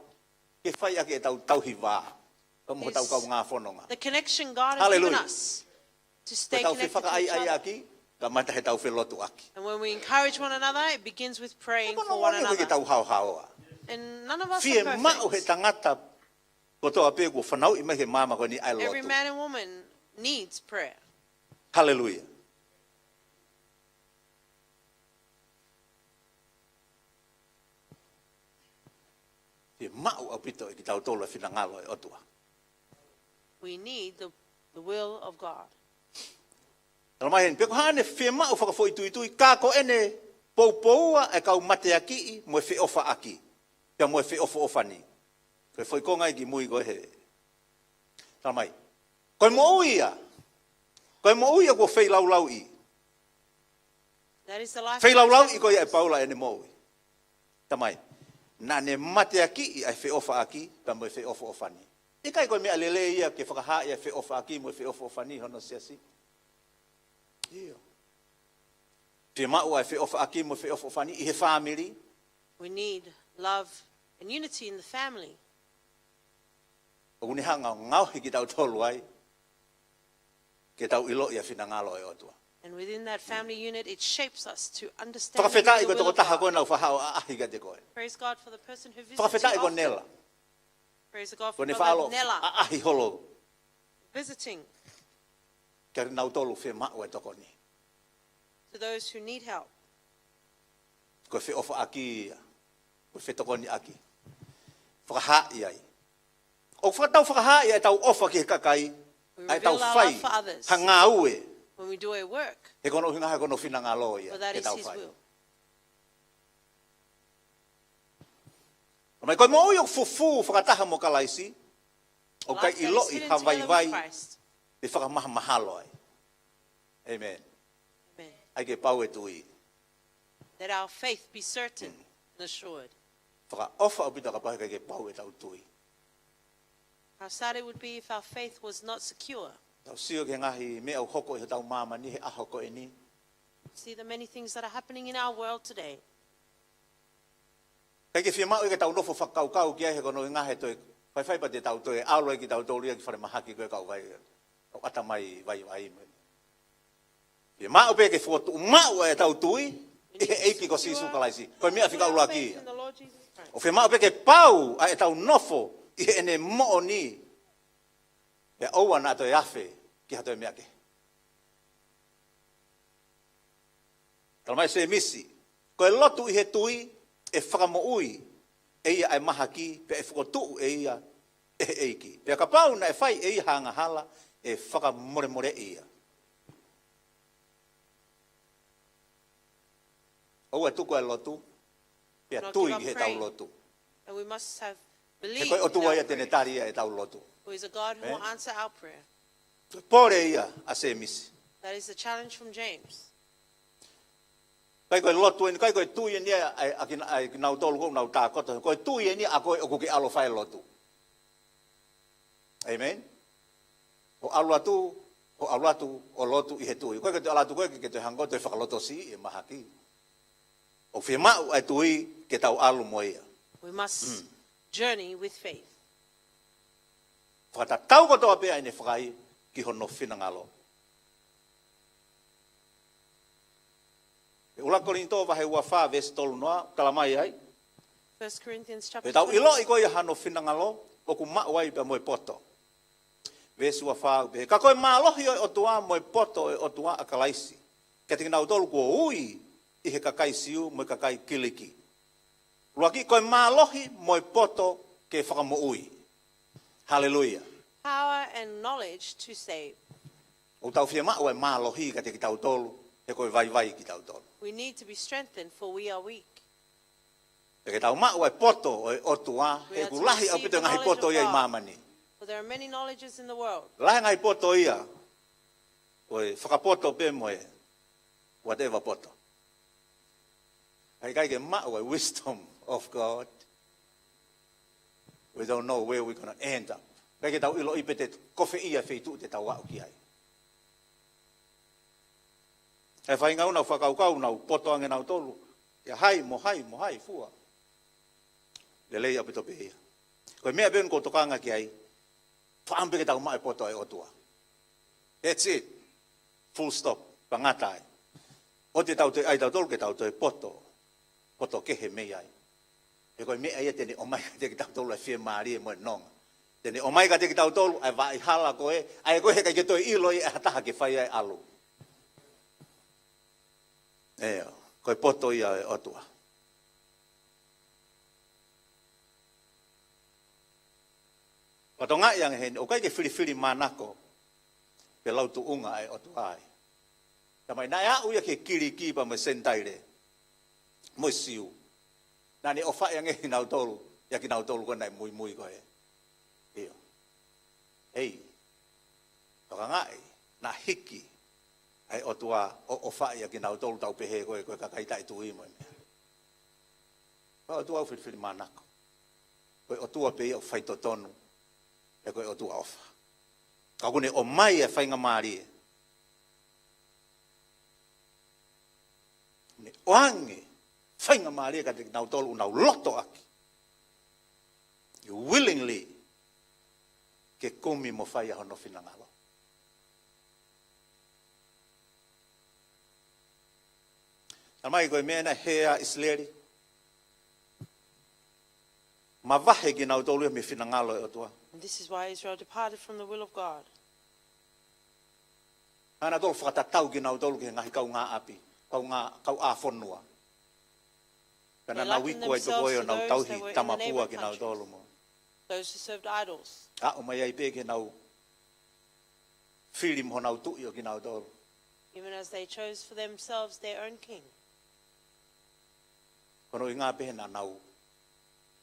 ke fai ʻaki ʻetau tauhi vā pea mo hotau kaungā fononga. Hallelujah. It is the connection God has given us to stay connected to each other. Ko ʻetau fefakaʻaiʻaiʻaki, Kamata he tau felotuʻaki. And when we encourage one another, it begins with praying for one another. Ko e moʻoni ʻoku ʻikai ke tau haohaoa. And none of us are perfect. Fiemaʻu he tangata kotoa pē kuo fanauʻi mai he maama ko eni ʻa e lotu. Every man and woman needs prayer. Haleluia. Fiemaʻu ʻaupito ʻe kitautolu e finangalo ʻo e ʻOtua. We need the, the will of God. Talamai heni, pea ko haʻane fiemaʻu fakafoʻituitui, ka ko ʻene poupoua e kau mateakiʻi mo e feʻofaʻaki, pea mo e feʻofoʻofani. Ko e foʻi konga ia ki mui ko ē he. Talamai, ko e moʻui ia. Ko e moʻui ia kuo feilaulauʻi. That is the life of the sacrifice. Feilaulauʻi ko ia ʻe Paula ʻene moʻui. Talamai, naʻa ne mateakiʻi ʻa e feʻofaʻaki, pea mo e feʻofoʻofani. ʻIkai ko e meʻa lelei ia ke fakahaaʻi ʻa e feʻofaʻaki mo e feʻofoʻofani hono siasi? ʻIo. Fiemaʻu ʻa e feʻofaʻaki mo e feʻofoʻofani ʻi he fāmili. We need love and unity in the family. ʻOku ne hanga ʻo ngaohi kitautolu ai ke tau ʻiloʻi ʻa e finangalo ʻo e ʻOtua. And within that family unit, it shapes us to understand the will of God. Fakafetaʻi ko e tokotaha ko ē naʻa ku faʻa ʻaʻahi kiate koe. Praise God for the person who visits you often. Fakafetaʻi ko Nela. Praise God for Brother Nela. Ko ʻene faʻa ʻaʻahi holo. Visiting. Kia kinautolu fiemaʻu e tokoni. To those who need help. Ko e feʻofaʻaki ia. Ko e fetokoniʻaki. Fakahaaʻi ai. ʻOku fakatau fakahaaʻi ʻa e tau ʻofa ki he kakai, ʻa e tau fai ha ngāue. We reveal our love for others when we do a work. He ko hono ʻuhinga he ko hono finangalo ia ke tau fai. For that is his will. Mai ko e moʻui ʻoku fufū fakataha mo Kalaisi, ʻoku ʻikai ʻiloʻi ha vaivai pe fakamahamahalo ai. Life that is hidden together with Christ. Amen. Amen. ʻAi ke pau e tui. Let our faith be certain and assured. Fakaʻofa ʻaupito kapau he ʻikai ke pau e tau tui. How sad it would be if our faith was not secure. Tau sio ki he ngaahi meʻa ʻoku hoko ʻi hotau māmani he ʻaho ko eni. See the many things that are happening in our world today. ʻIkai ke fiemaʻu ia ke tau nofo fakakaukau ki ai he ko hono ʻuhinga he toe faifai pea te tau toe ʻalu ai kitautolu ia ki falemahaki ko e kau vai, kau ʻatamai vaivai mai. Fiemaʻu pē ke fokotuʻu maʻu ʻa e tau tui ʻi he ʻEiki ko Sīsū Kalaisi. Ko e meʻa fika ʻuluaki ia. ʻOku fiemaʻu pē ke pau ʻa e tau nofo ʻi heʻene moʻoni. Pea ʻoua naʻa toe afe ki ha toe meʻa kehe. Talamai ʻe Sēmisi, ko e lotu ʻi he tui ʻe fakamoʻui ʻe ia ʻa e mahaki, pea ʻe fokotuʻu ʻe ia ʻe he ʻEiki. Pea kapau naʻe fai ʻe ia ha angahala, ʻe fakamolemoleʻi ia. ʻOua ʻe tuku ʻa e lotu, pea tui ʻi heʻetau lotu. Not give up praying. And we must have belief in our prayers. He ko e ʻOtua ia te ne tali ʻa ʻetau lotu. Who is a God who will answer our prayer. Amen. Ko e pole ia ʻa Sēmisi. That is the challenge from James. ʻIkai ko e lotu eni, ʻikai ko e tui eni ʻa, ʻa, ʻa kina-, ʻa kinautolu ʻoku nau tākoto. Ko e tui eni ʻa koe ʻoku ke ʻalu ʻo fai lotu. Amen. ʻO ʻalu atu, ʻo ʻalu atu, ʻo lotu ʻi he tui. ʻIkai ke te ʻalu atu koe ke, ke te hanga ʻo toe fakalotosiʻi e mahaki. ʻOku fiemaʻu ʻa e tui ke tau ʻalu mo ia. We must journey with faith. Fakatatau kotoa pē ʻa ʻene fakaʻai ki hono finangalo. ʻUluaki Kolinitō vahe ua fā veesi tolu noa, talamai ai. First Corinthians chapter twenty. Pea tau ʻiloʻi ko ia hano finangalo, ʻoku maʻu ai pea mo e poto. Veesi ua fā, pehē, ka ko e mālohi ʻo e ʻOtua mo e poto ʻo e ʻOtua ʻa Kalaisi, kiate kinautolu kuo ui ʻi he kakai Siu mo e kakai Kiliki. ʻUluaki, ko e mālohi mo e poto ke fakamoʻui. Haleluia. Power and knowledge to save. ʻOku tau fiemaʻu e mālohi kiate kitautolu, he ko e vaivai kitautolu. We need to be strengthened, for we are weak. Pea ke tau maʻu e poto ʻo e ʻOtua, he ʻoku lahi ʻaupito e ngaahi poto ia ʻi māmani. We are to receive the knowledge of God, for there are many knowledges in the world. Lahi e ngaahi poto ia, ko e fakapoto pē mo e whatever poto. ʻIkai ke maʻu e wisdom of God, we don't know where we're gonna end up. ʻIkai ke tau ʻiloʻi pe te ko fē ia e feituʻu te tau aʻu ki ai. ʻE faʻahinga ʻoku nau fakakaukau, nau poto ange nautolu. Ia hai, mo hai, mo hai, fua. Lelei ʻaupito pē ia. Ko e meʻa pē ʻoku ou tokanga ki ai, fakaʻamu pē ke tau maʻu e poto ʻo e ʻOtua. That's it. Full stop. Pea ngata ai. ʻOua te tau toe ʻai tautolu ke tau toe poto, poto kehe mei ai. He ko e meʻa ia te ne ʻomai kiate kitautolu ʻa e fiemālie mo e nonga. Te ne ʻomai kiate kitautolu ʻa e vaʻa hala ko ē, ʻa ē ko ē heʻikai ke toe ʻilo ia ʻe ha taha ke fai ai ʻalu. ʻIo, ko e poto ia ʻo e ʻOtua. Pea tokangaʻi ange heni, ʻoku ʻikai ke filifilimānako pe lau tuʻunga ʻa e ʻOtua ai. Talamai naʻe aʻu ia ki he Kiliki pea mo e Senitaile, mo e Siu. Naʻa ne ʻofaʻi ange kinautolu, ʻia kinautolu ko ē naʻe muimui ko ē. ʻIo. Hei, tokangaʻi, naʻe hiki ʻa e ʻOtua ʻo ʻofaʻi ʻa kinautolu tau pehē ko ē, ko e kakai taʻetui mo e meʻa. Ko e ʻOtua ʻoku filifilimānako. Ko e ʻOtua pē ia ʻoku faitotonu. He ko e ʻOtua ʻofa. Ka ʻoku ne ʻomai ʻa e faingamālie. Ne ʻoange faingamālie kiate kinautolu ʻoku nau loto ʻaki. You willingly ke kumi mo fai ʻa hono finangalo. Talamai ko e meʻa naʻe hē ai ʻa ʻIsileli, mavahe kinautolu ia mei he finangalo ʻo e ʻOtua. And this is why Israel departed from the will of God. Naʻa nau toe fakatatau kinautolu ki he ngaahi kaungāʻapi, kaungā, kauʻāfonua. Pea naʻa nau iku ai pē ko ē ʻo nau tauhi tamapua kinautolu mo. They likened themselves to those that were in the neighboring countries, those who served idols. Aʻu mai ai pē ke nau fili mo honau tuʻi ʻo kinautolu. Even as they chose for themselves their own king. Ko hono ʻuhinga pē he naʻa nau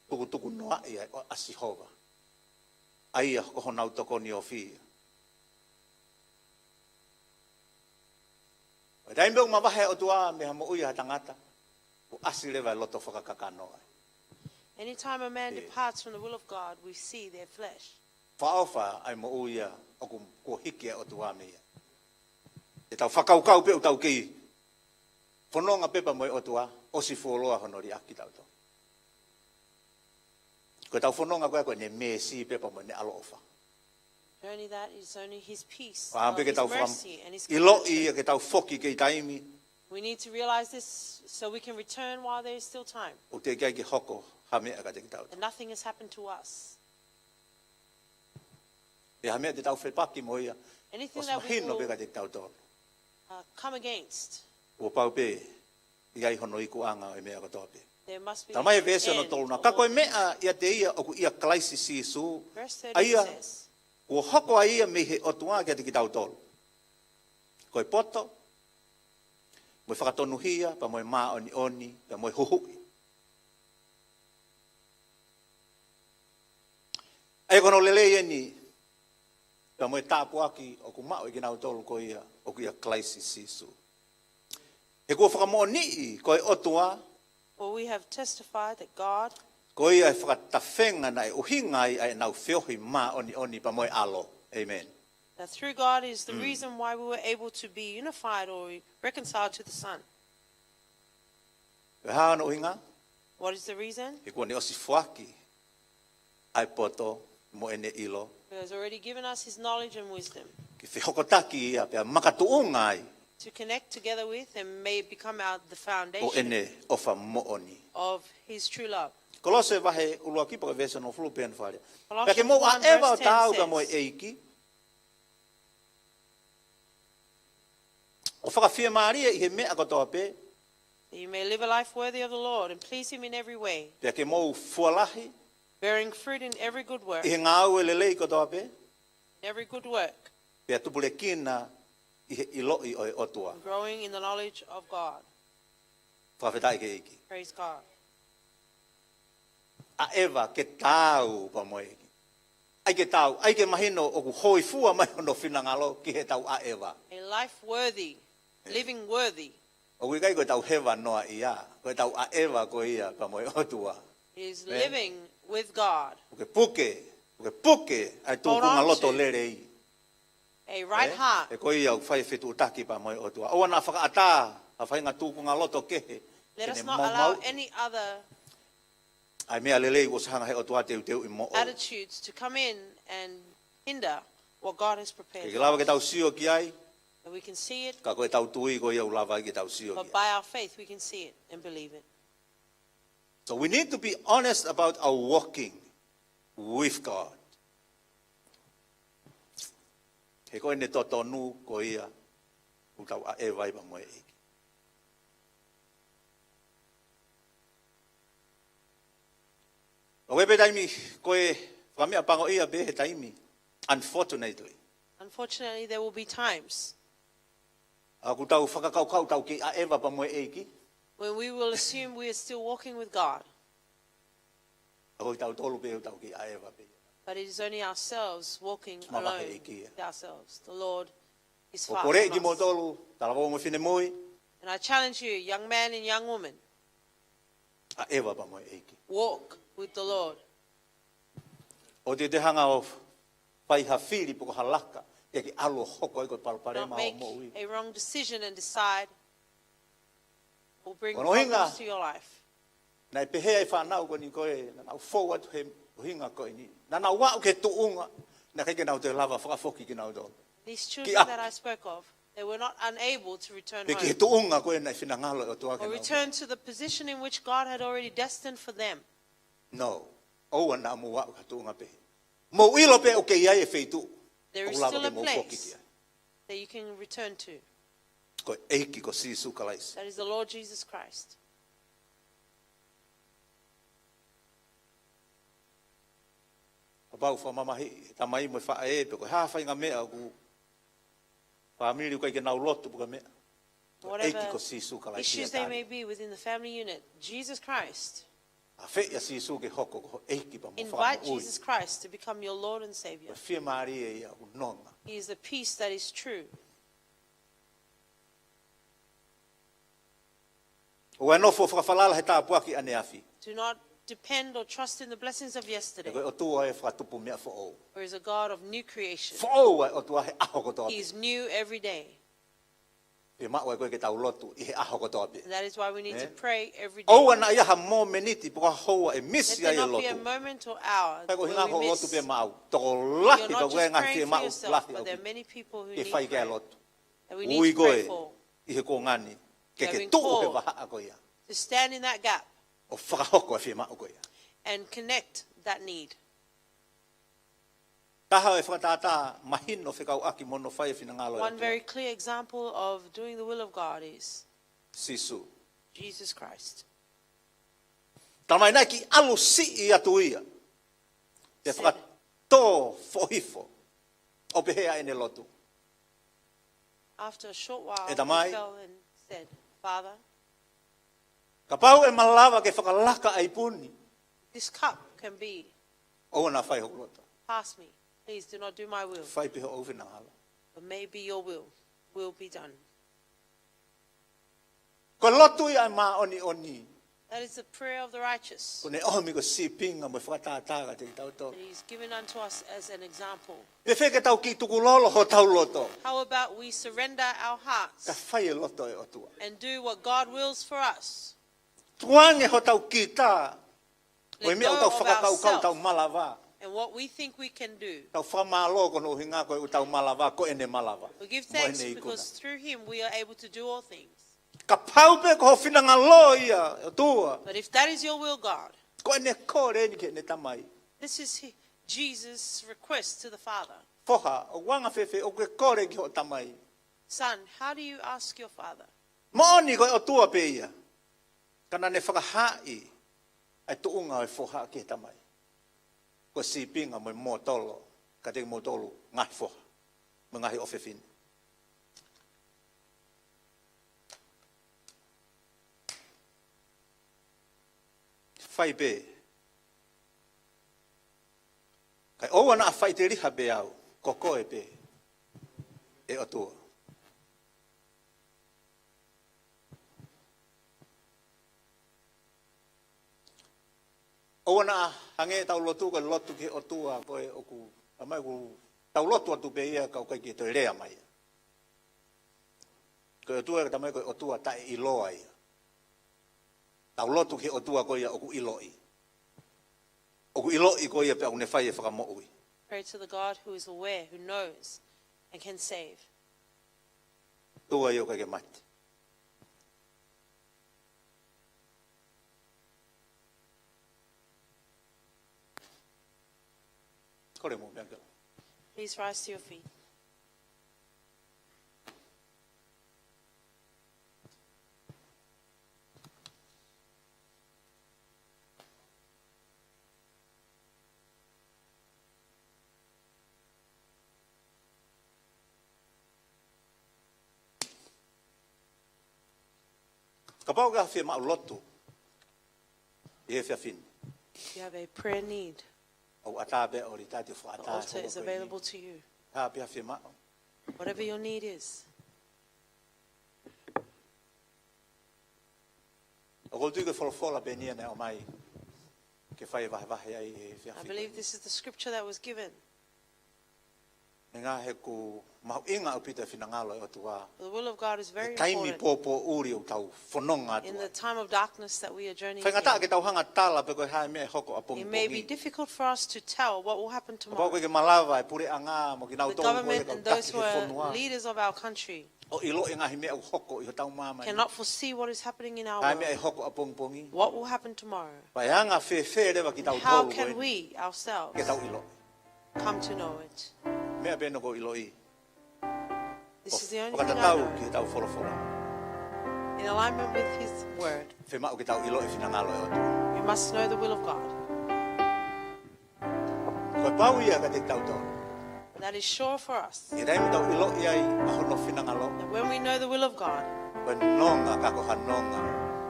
tukutuku noaʻi ai ʻa Sihova. ʻA ia ko honau tokoni ofi ia. ʻI he taimi pē ʻoku mavahe ʻa e ʻOtua mei ha moʻui ʻa ha tangata, ʻoku ʻasi leva e loto fakakakano ai. Anytime a man departs from the will of God, we see their flesh. Fakaʻofa ʻa e moʻui ia ʻoku, kuo hiki ʻa e ʻOtua mei ai. ʻE tau fakakaukau pē ʻoku tau kei fononga pē pea mo e ʻOtua, ʻosi fuoloa hono liʻaki tautolu. Ko ʻetau fononga ko ē ko ʻene mēsi pē pea mo ʻene ʻaloʻofa. Only that is only his peace, ʻo ʻamu pē ke tau fakaʻiloʻi ia ke tau foki kei taimi. We need to realize this so we can return while there is still time. ʻOku teʻeki ai ke hoko ha meʻa kiate kitautolu. And nothing has happened to us. ʻI ha meʻa te tau fepaki mo ia, ʻosi mahino pē kiate kitautolu. Anything that we will, uh, come against, kuo pau pē ʻi ai hono ikuʻanga ʻo e meʻa kotoa pē. There must be an end of all things. Talamai ʻe he veesi hono tolu na, ka ko e meʻa ʻiate ia ʻoku ʻia Kalaisi Sīsū, ʻa ia kuo hoko ai ia mei he ʻOtua kiate kitautolu. Ko e poto, mo e fakatonuhia, pea mo e māʻoniʻoni, pea mo e huhuʻi. ʻA ia ko hono lelei eni, pea mo e tāpuaki ʻoku maʻu ʻe kinautolu ko ia ʻoku ʻia Kalaisi Sīsū. He kuo fakamoʻoniʻi ko e ʻOtua, for we have testified that God, ko ia e fakatafenga naʻe ʻuhinga ai ʻa ʻenau feohi māʻoniʻoni pea mo e ʻAlo. ʻĒmeni. That through God is the reason why we were able to be unified or reconciled to the Son. Ko e hā hono ʻuhinga? What is the reason? He kuo ne ʻosi foaki ʻa e poto mo ʻene ʻilo. He has already given us his knowledge and wisdom. Ke fehokotaki ia pea makatuʻunga ai. To connect together with and may become our, the foundation ʻo ʻene ʻofa moʻoni. Of his true love. Kolose vahe ʻuluaki pea ko e veesi hono hongofulu pea ne fale. Pea ke mou ʻaʻeva ʻo taau pea mo e ʻEiki. Colossians one verse ten says, ʻo fakafiemālie ʻi he meʻa kotoa pē. That you may live a life worthy of the Lord and please him in every way. Pea ke mou fua lahi. Bearing fruit in every good work. ʻI he ngāue lelei kotoa pē. In every good work. Pea tupulekina ʻi he ʻiloʻi ʻo e ʻOtua. And growing in the knowledge of God. Fakafetaʻi ki he ʻEiki. Praise God. ʻAʻeva ke taau pea mo e ʻEiki. ʻAi ke taau, ʻai ke mahino ʻoku hōifua mai hono finangalo ki heʻetau ʻaʻeva. A life worthy, living worthy. ʻOku ʻikai ko ʻetau heva noa ia, ko ʻetau ʻaʻeva ko ia pea mo e ʻOtua. Is living with God. Pukepuke, pukepuke ʻa e tūkunga loto lelei. Hold on to a right heart. He ko ia ʻoku fai fetuʻutaki pea mo e ʻOtua. ʻOua naʻa fakaʻatā ha faʻahinga tūkunga loto kehe ke ne maumauʻi ʻa e meʻa lelei kuo ʻosi hanga he ʻOtua ʻo teuteuʻi moʻou. Any other attitudes to come in and hinder what God has prepared for us. Ke lava ke tau sio ki ai, And we can see it, ka ko ʻetau tui ko ia ʻoku lava ai ke tau sio ki ai. But by our faith, we can see it and believe it. So we need to be honest about our walking with God. He ko ʻene totonu ko ia ʻoku tau ʻaʻeva ai pea mo e ʻEiki. ʻOku ʻi ai pē taimi ko e fakameʻapangoʻia pē he taimi, unfortunately. Unfortunately, there will be times ʻoku tau fakakaukau ʻoku tau kei ʻaʻeva pea mo e ʻEiki. When we will assume we are still walking with God. Ka ko kitautolu pē ʻoku tau kei ʻaʻeva pē. But it is only ourselves walking alone with ourselves. Mavahe ʻEiki ia. The Lord is far from us. ʻOku ou kole kimoutolu, talavou mo e finemui. And I challenge you, young man and young woman, ʻaʻeva pea mo e ʻEiki. Walk with the Lord. ʻOua te te hanga ʻo fai ha fili pe ko ha laka ke ke ʻalu ʻo hoko ai ko e palopalema ʻo e moʻui. Don't make a wrong decision and decide will bring problems to your life. Ko hono ʻuhinga, naʻe pehē ʻe he fānau ko eni ko ē, naʻa nau fou atu he ʻuhinga ko eni. Naʻa nau aʻu ki he tuʻunga naʻe ʻikai ke nau toe lava fakafoki kinautolu. These children that I spoke of, they were not unable to return home. Pe ki he tuʻunga ko ē naʻe finangalo ʻe he ʻOtua ke nau. Or return to the position in which God had already destined for them. No. ʻOua naʻa mou aʻu ki ha tuʻunga pehē. Mou ʻilo pē ʻoku ʻi ai e feituʻu ʻoku lava ke mou foki ki ai. There is still a place that you can return to. Ko e ʻEiki ko Sīsū Kalaisi. That is the Lord Jesus Christ. Kapau fakamamahiʻi e tamai mo e faʻē pe ko e hā ha faʻahinga meʻa ʻoku fāmili ʻoku ʻikai ke nau lotu pe ko e meʻa. Ko e ʻEiki ko Sīsū Kalaisi ia. Whatever issues they may be within the family unit, Jesus Christ. ʻAfeʻi ʻa Sīsū ke hoko ko ho ʻEiki pea mo ho Fakamoʻui. Invite Jesus Christ to become your Lord and Savior. Ko e fiemālie ia ʻoku nonga. He is the peace that is true. ʻOua ʻe nofo fakafalala he tāpuaki ʻaneafi. Do not depend or trust in the blessings of yesterday. He ko e ʻOtua e fakatupu meʻa foʻou. There is a God of new creation. Foʻou ʻa e ʻOtua he ʻaho kotoa pē. He is new every day. Pea maʻu ai ko ē ke tau lotu ʻi he ʻaho kotoa pē. And that is why we need to pray every day. ʻOua naʻa ʻi ai ha momeniti pe ko ha houa ʻe misi ai e lotu. Let there not be a moment or hour where we miss. He ko e ʻuhinga ko e lotu pē maʻau. Tokolahi ko e ngaahi fiemaʻu lahi ʻoku ke fai ki ai e lotu. You're not just praying for yourself, but there are many people who need prayer. Ui ko ē ʻi he kuonga ni ke ke tuʻu he vahaʻa ko ia. You're being prayed for to stand in that gap. ʻO fakahoko e fiemaʻu ko ia. And connect that need. Taha ʻo e fakatātā mahino fekauʻaki mo hono fai e finangalo ʻo e ʻOtua. One very clear example of doing the will of God is Sīsū. Jesus Christ. Talamai naʻe kiʻi ʻalu siʻi atu ia. Pea fakatō foʻohifo. ʻO pehē ʻa ʻene lotu. After a short while, he fell and said, Father, kapau ʻe malava ke fakalaka ʻa e ipu ni, this cup can be, ʻoua naʻa fai hoku loto. Pass me. Please do not do my will. Fai pē hoʻo finangalo. But maybe your will will be done. Ko e lotu ia ʻa e māʻoniʻoni. That is the prayer of the righteous. ʻOku ne ʻomi ko e sīpinga mo e fakatātā kiate kitautolu. That he's given unto us as an example. Pe fēfē ke tau kiʻi tukulolo hotau loto. How about we surrender our hearts, ka fai e loto ʻo e ʻOtua, and do what God wills for us? Tukuange hotau kita mo e meʻa ʻoku tau fakakaukau ʻoku tau malava. Let go of ourself and what we think we can do. Tau fakamālō ko hono ʻuhinga ko ʻetau malava, ko ʻene malava. We give thanks because through him we are able to do all things. Kapau pē ko ho finangalo ia, ʻOtua. But if that is your will, God, ko ʻene kole eni ki heʻene tamai. This is he, Jesus' request to the Father. Foha, ʻoku anga fēfē ʻoku ke kole ki hoʻo tamai? Son, how do you ask your father? Moʻoni ko e ʻOtua pē ia. Ka naʻa ne fakahaaʻi ʻa e tuʻunga ʻo e foha ki he tamai. Ko e sīpinga mo e mōtolo kiate kimoutolu ngaahi foha mo e ngaahi ʻofefine. Fai pē. Kae ʻoua naʻa faʻiteliha pē au, ko koe pē, ʻe ʻOtua. ʻOua naʻa hangē ʻetau lotu ko e lotu ki he ʻOtua ko ē ʻoku, talamai ʻoku tau lotu atu pē ia ka ʻoku ʻikai ke toe lea mai ia. Ko e ʻOtua ʻoku talamai ko e ʻOtua taʻeʻiloa ia. Tau lotu ki he ʻOtua ko ia ʻoku ʻiloʻi. ʻOku ʻiloʻi ko ia pea ʻoku ne fai e fakamoʻui. Pray to the God who is aware, who knows, and can save. Tua ʻio ʻikai ke mate. Kole mo meʻa ke. Please rise to your feet. Kapau ʻoku ke fiemaʻu lotu ʻi he efiafi ni, if you have a prayer need, ʻoku ʻatā pē ʻo lita te the fakaʻatā altar is available to you. Ka ʻi ai ha fiemaʻu, whatever your need is. ʻOku ou tui ko e folofola pē eni ia naʻe ʻomai ke fai e vahevahe ai he efiafi ni. I believe this is the scripture that was given. He ngaahi, ʻoku mahuʻinga ʻaupito e finangalo ʻo e ʻOtua. The will of God is very important. He taimi pōpōʻuli ʻoku tau fononga atu ai. In the time of darkness that we are journeying in, faingataʻa ke tau hanga ʻo tala pe ko e hā e meʻa ʻe hoko ʻapongipongi. It may be difficult for us to tell what will happen tomorrow. Kapau ʻoku ʻikai ke malava e puleʻanga mo kinautolu ko ia ʻoku taki he fonua, the government and those who are leaders of our country, ʻo ʻiloʻi e ngaahi meʻa ʻoku hoko ʻi hotau māmani, cannot foresee what is happening in our world. Hā e meʻa ʻe hoko ʻapongipongi. What will happen tomorrow? Pea ʻe anga fēfē leva kitautolu ko eni, how can we ourselves, ke tau ʻilo, come to know it? Meʻa pē naʻa ku ʻiloʻi, this is the only thing I know, ʻo fakatatau ki heʻetau folofola, in alignment with his word. Fiemaʻu ke tau ʻilo e finangalo ʻo e ʻOtua. We must know the will of God. Ko e pau ia kiate kitautolu. That is sure for us. ʻI he taimi ʻoku tau ʻiloʻi ai ʻa hono finangalo, that when we know the will of God, ko e nonga ka ko ha nonga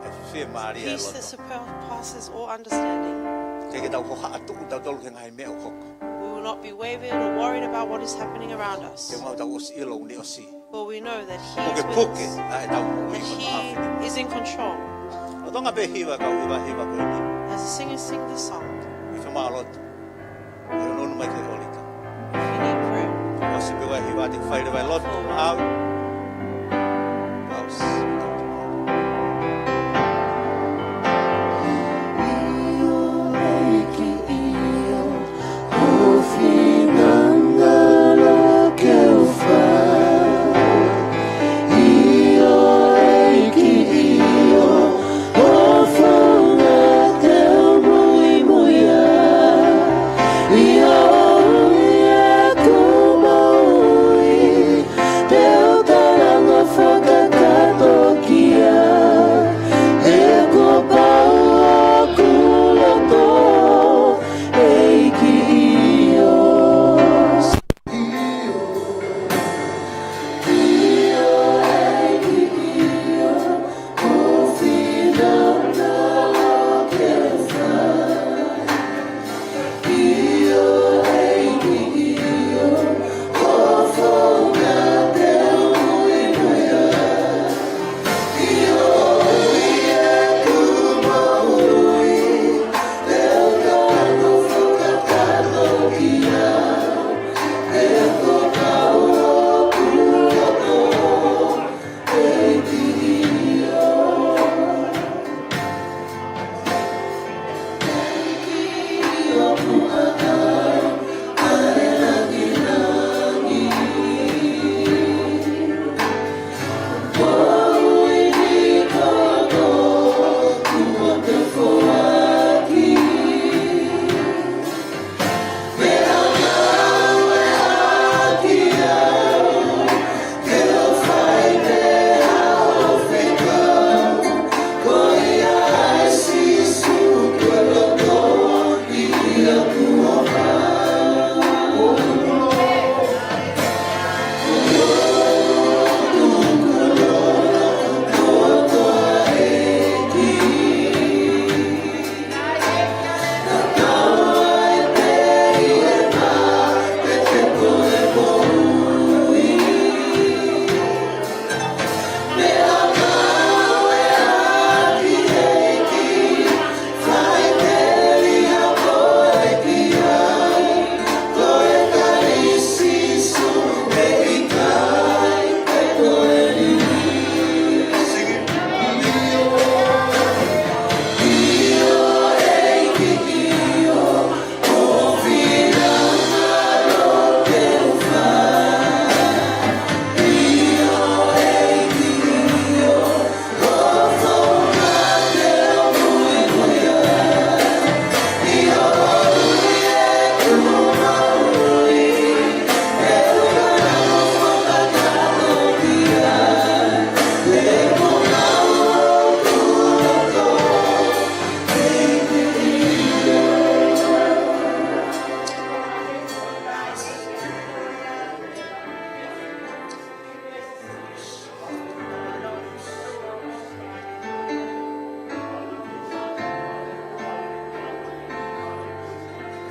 ʻe fiemālie ai loto. Peace that surpasses all understanding. ʻIkai ke tau hohaʻatuʻu tautolu ki he ngaahi meʻa ʻoku hoko. We will not be wavered or worried about what is happening around us. He ʻoku tau ʻosi ʻilo ʻoku ne ʻosi. For we know that he is with us, pukepuke ʻa ʻetau moʻui, that he is in control. Lolotonga pē e hiva, kau hiva, hiva ko eni, as the singers sing this song, ʻi he fiemaʻu lotu, ʻe ʻununu mai ki he ʻolita. If you need prayer, ʻosi pē ʻa e hiva, te u fai leva e lotu maʻau. Pausi.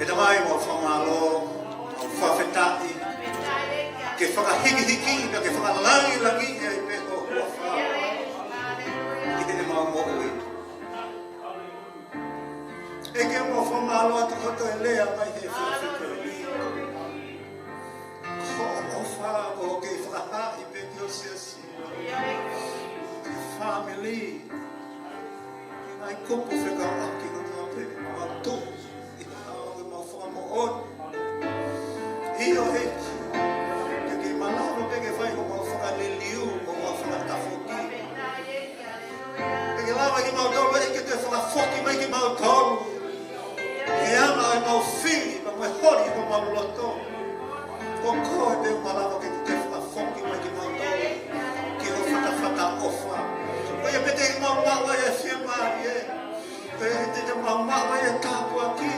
Tamai, mau fakamālō, mau fakafetaʻi, ke fakahikihiki, pea ke fakalangilangi ʻe pē ho huafa ʻi heʻemau moʻui. ʻEiki, mau fakamālō atu kotoa e lea mai he efiafi ko eni. Ko hoʻo ʻofa, ko hoʻo kei fakahaaʻi pē ki ho siasi, ki he fāmili, ki he ngaahi kupu fekauʻaki kotoa pē, mau tuʻu ʻi he ʻao ke mau fakamoʻoni. ʻIo ʻEiki, ke ke malava pē ke fai homau fakaliliu, homau fakatafoki. Ke ke lava kimautolu ʻEiki ke toe fakafoki mai kimautolu. He anga ʻemau fili, pea mo e holi ʻo homau loto. Ko koe pē ʻoku malava ke ke fakafoki mai kimautolu ki ho fatafata ʻofa. Ko ia pē te mau maʻu ai e fiemālie. Ko ia pē te mau maʻu ai e tāpuaki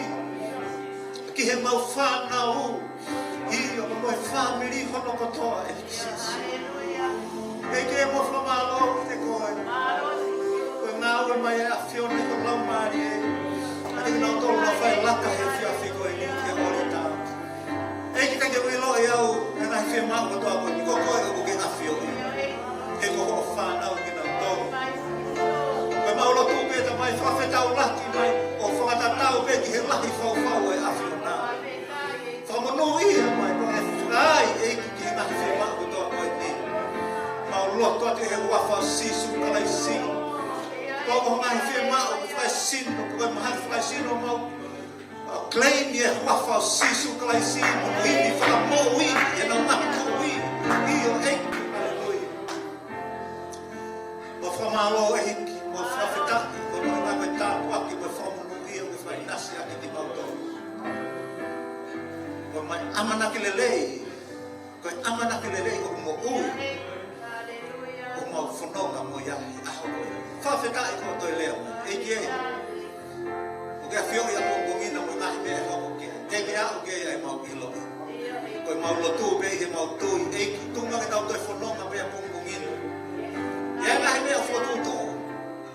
ki heʻemau fānau. ʻIo, mo e fāmili hono kotoa, ʻEiki Sīsū. ʻEiki, mau fakamālō kiate koe. Ko e ngāue mai ʻa e ʻAfiona ʻi ho Laumālie. ʻA ia naʻa tau fai laka he efiafi ko eni ki he ʻōlita. ʻEiki, ʻikai ke u ʻiloʻi au, ʻa e ngaahi fiemaʻu kotoa ko eni, ko koe ʻoku ke ʻafioʻi. He ko hoʻo fānau kinautolu. Ko ʻemau lotu pē Tamai, fakafetaulaki mai, ʻo fakatatau pē ki he lahi faufau ʻa e ʻAfiona. Fakamonūʻia mai, ko e fai ʻEiki ki he ngaahi fiemaʻu kotoa ko eni. Mau lotu atu ʻi he huafa ʻo Sīsū Kalaisi. Ko e ngaahi fiemaʻu fakaesino, ko e ngaahi fakaesino mau, uh, claim ʻi he huafa ʻo Sīsū Kalaisi, mo e ivi fakamoʻui, ʻi heʻenau ngaahi moʻui. ʻIo ʻEiki, haleluia. Mau fakamālō ʻEiki, mau fakafetaʻi, ko hono ʻuhinga ko e tāpuaki, mo e fakamonūʻia, mo e fakaʻinasi ʻaki kimautolu. Ko ʻemau ʻamanaki lelei, ko e ʻamanaki lelei ʻoku moʻui, ʻoku mau fononga mo ia he ʻaho ko eni. Fakafetaʻi kotoa e lea mai, ʻEiki ē. ʻOku ke ʻafioʻi ʻapongipongi na mo e ngaahi meʻa ʻe hoko ki ai. Teʻeki ke aʻu ki ai ʻemau ʻiloʻi. Ko ʻemau lotu pē ʻi heʻemau tui, ʻEiki, tuku muʻa ke tau toe fononga pē ʻapongipongi na. ʻI he ngaahi meʻa ʻoku fokotuʻutuʻu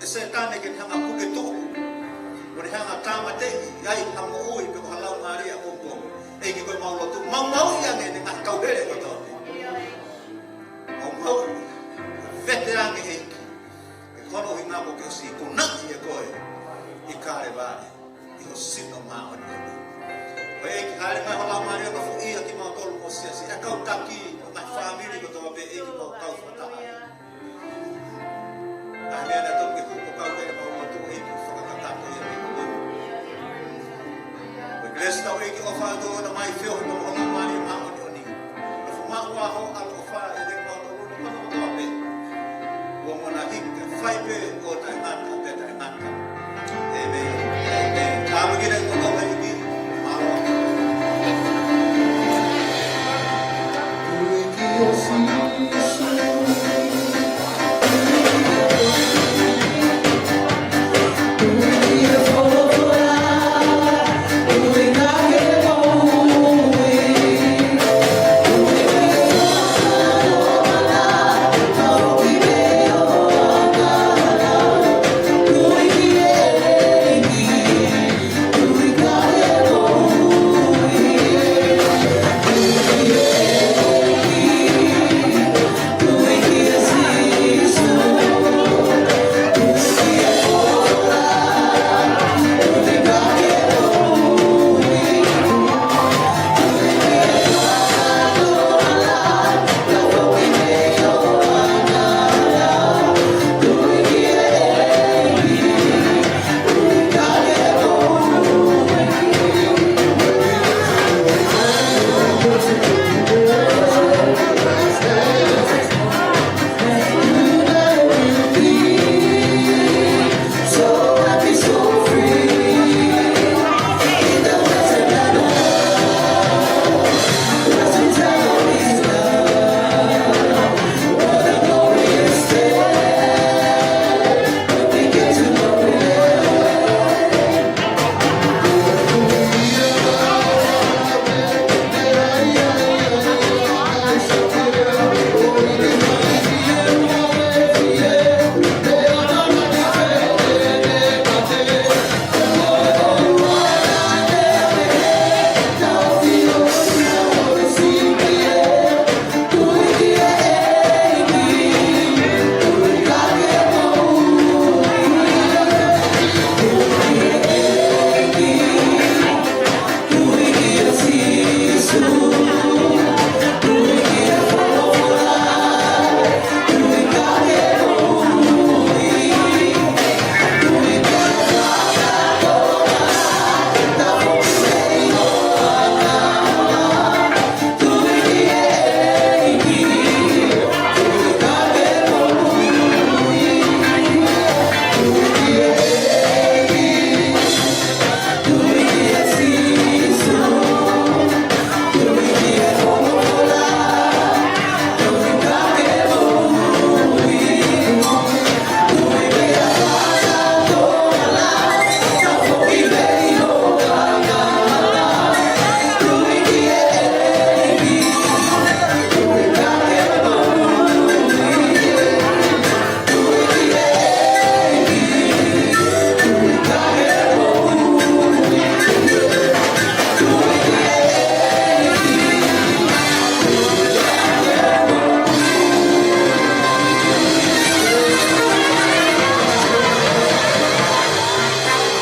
ʻe Sētane ke ne hanga ʻo puke tuʻu, mo ne hanga ʻo tāmateʻi ai ha moʻui pe ko ha laumālie ʻapongipongi. ʻEiki, ko ʻemau lotu, maumauʻi ange ʻene ngaahi kauhele kotoa. Maumauʻi, vete ange ʻEiki. He ko hono ʻuhinga kuo ke ʻosi ikunaʻi ʻe koe ʻi Kalevale, ʻi ho sino māʻoniʻoni. Ko e ʻEiki, hāʻele mai ho Laumālie ʻo nofoʻia kimautolu mo e siasi, ʻa e kau taki, mo e ngaahi fāmili kotoa pē ʻEiki, mau kau fakataha. Ngaahi meʻa naʻe tonu ke hoko, kau ke mau lotu ʻEiki, fakakakato ia kimautolu. Ko e kelesi ʻa hotau ʻEiki, ʻofa ʻa e ʻOtua, ʻofa mai, feohi mo ho Laumālie Māʻoniʻoni. Nofo maʻu ʻa ho ʻaloʻofa ʻiate kimautolu, mo kinautolu kotoa pē. Kuo mou na hiki ke fai pē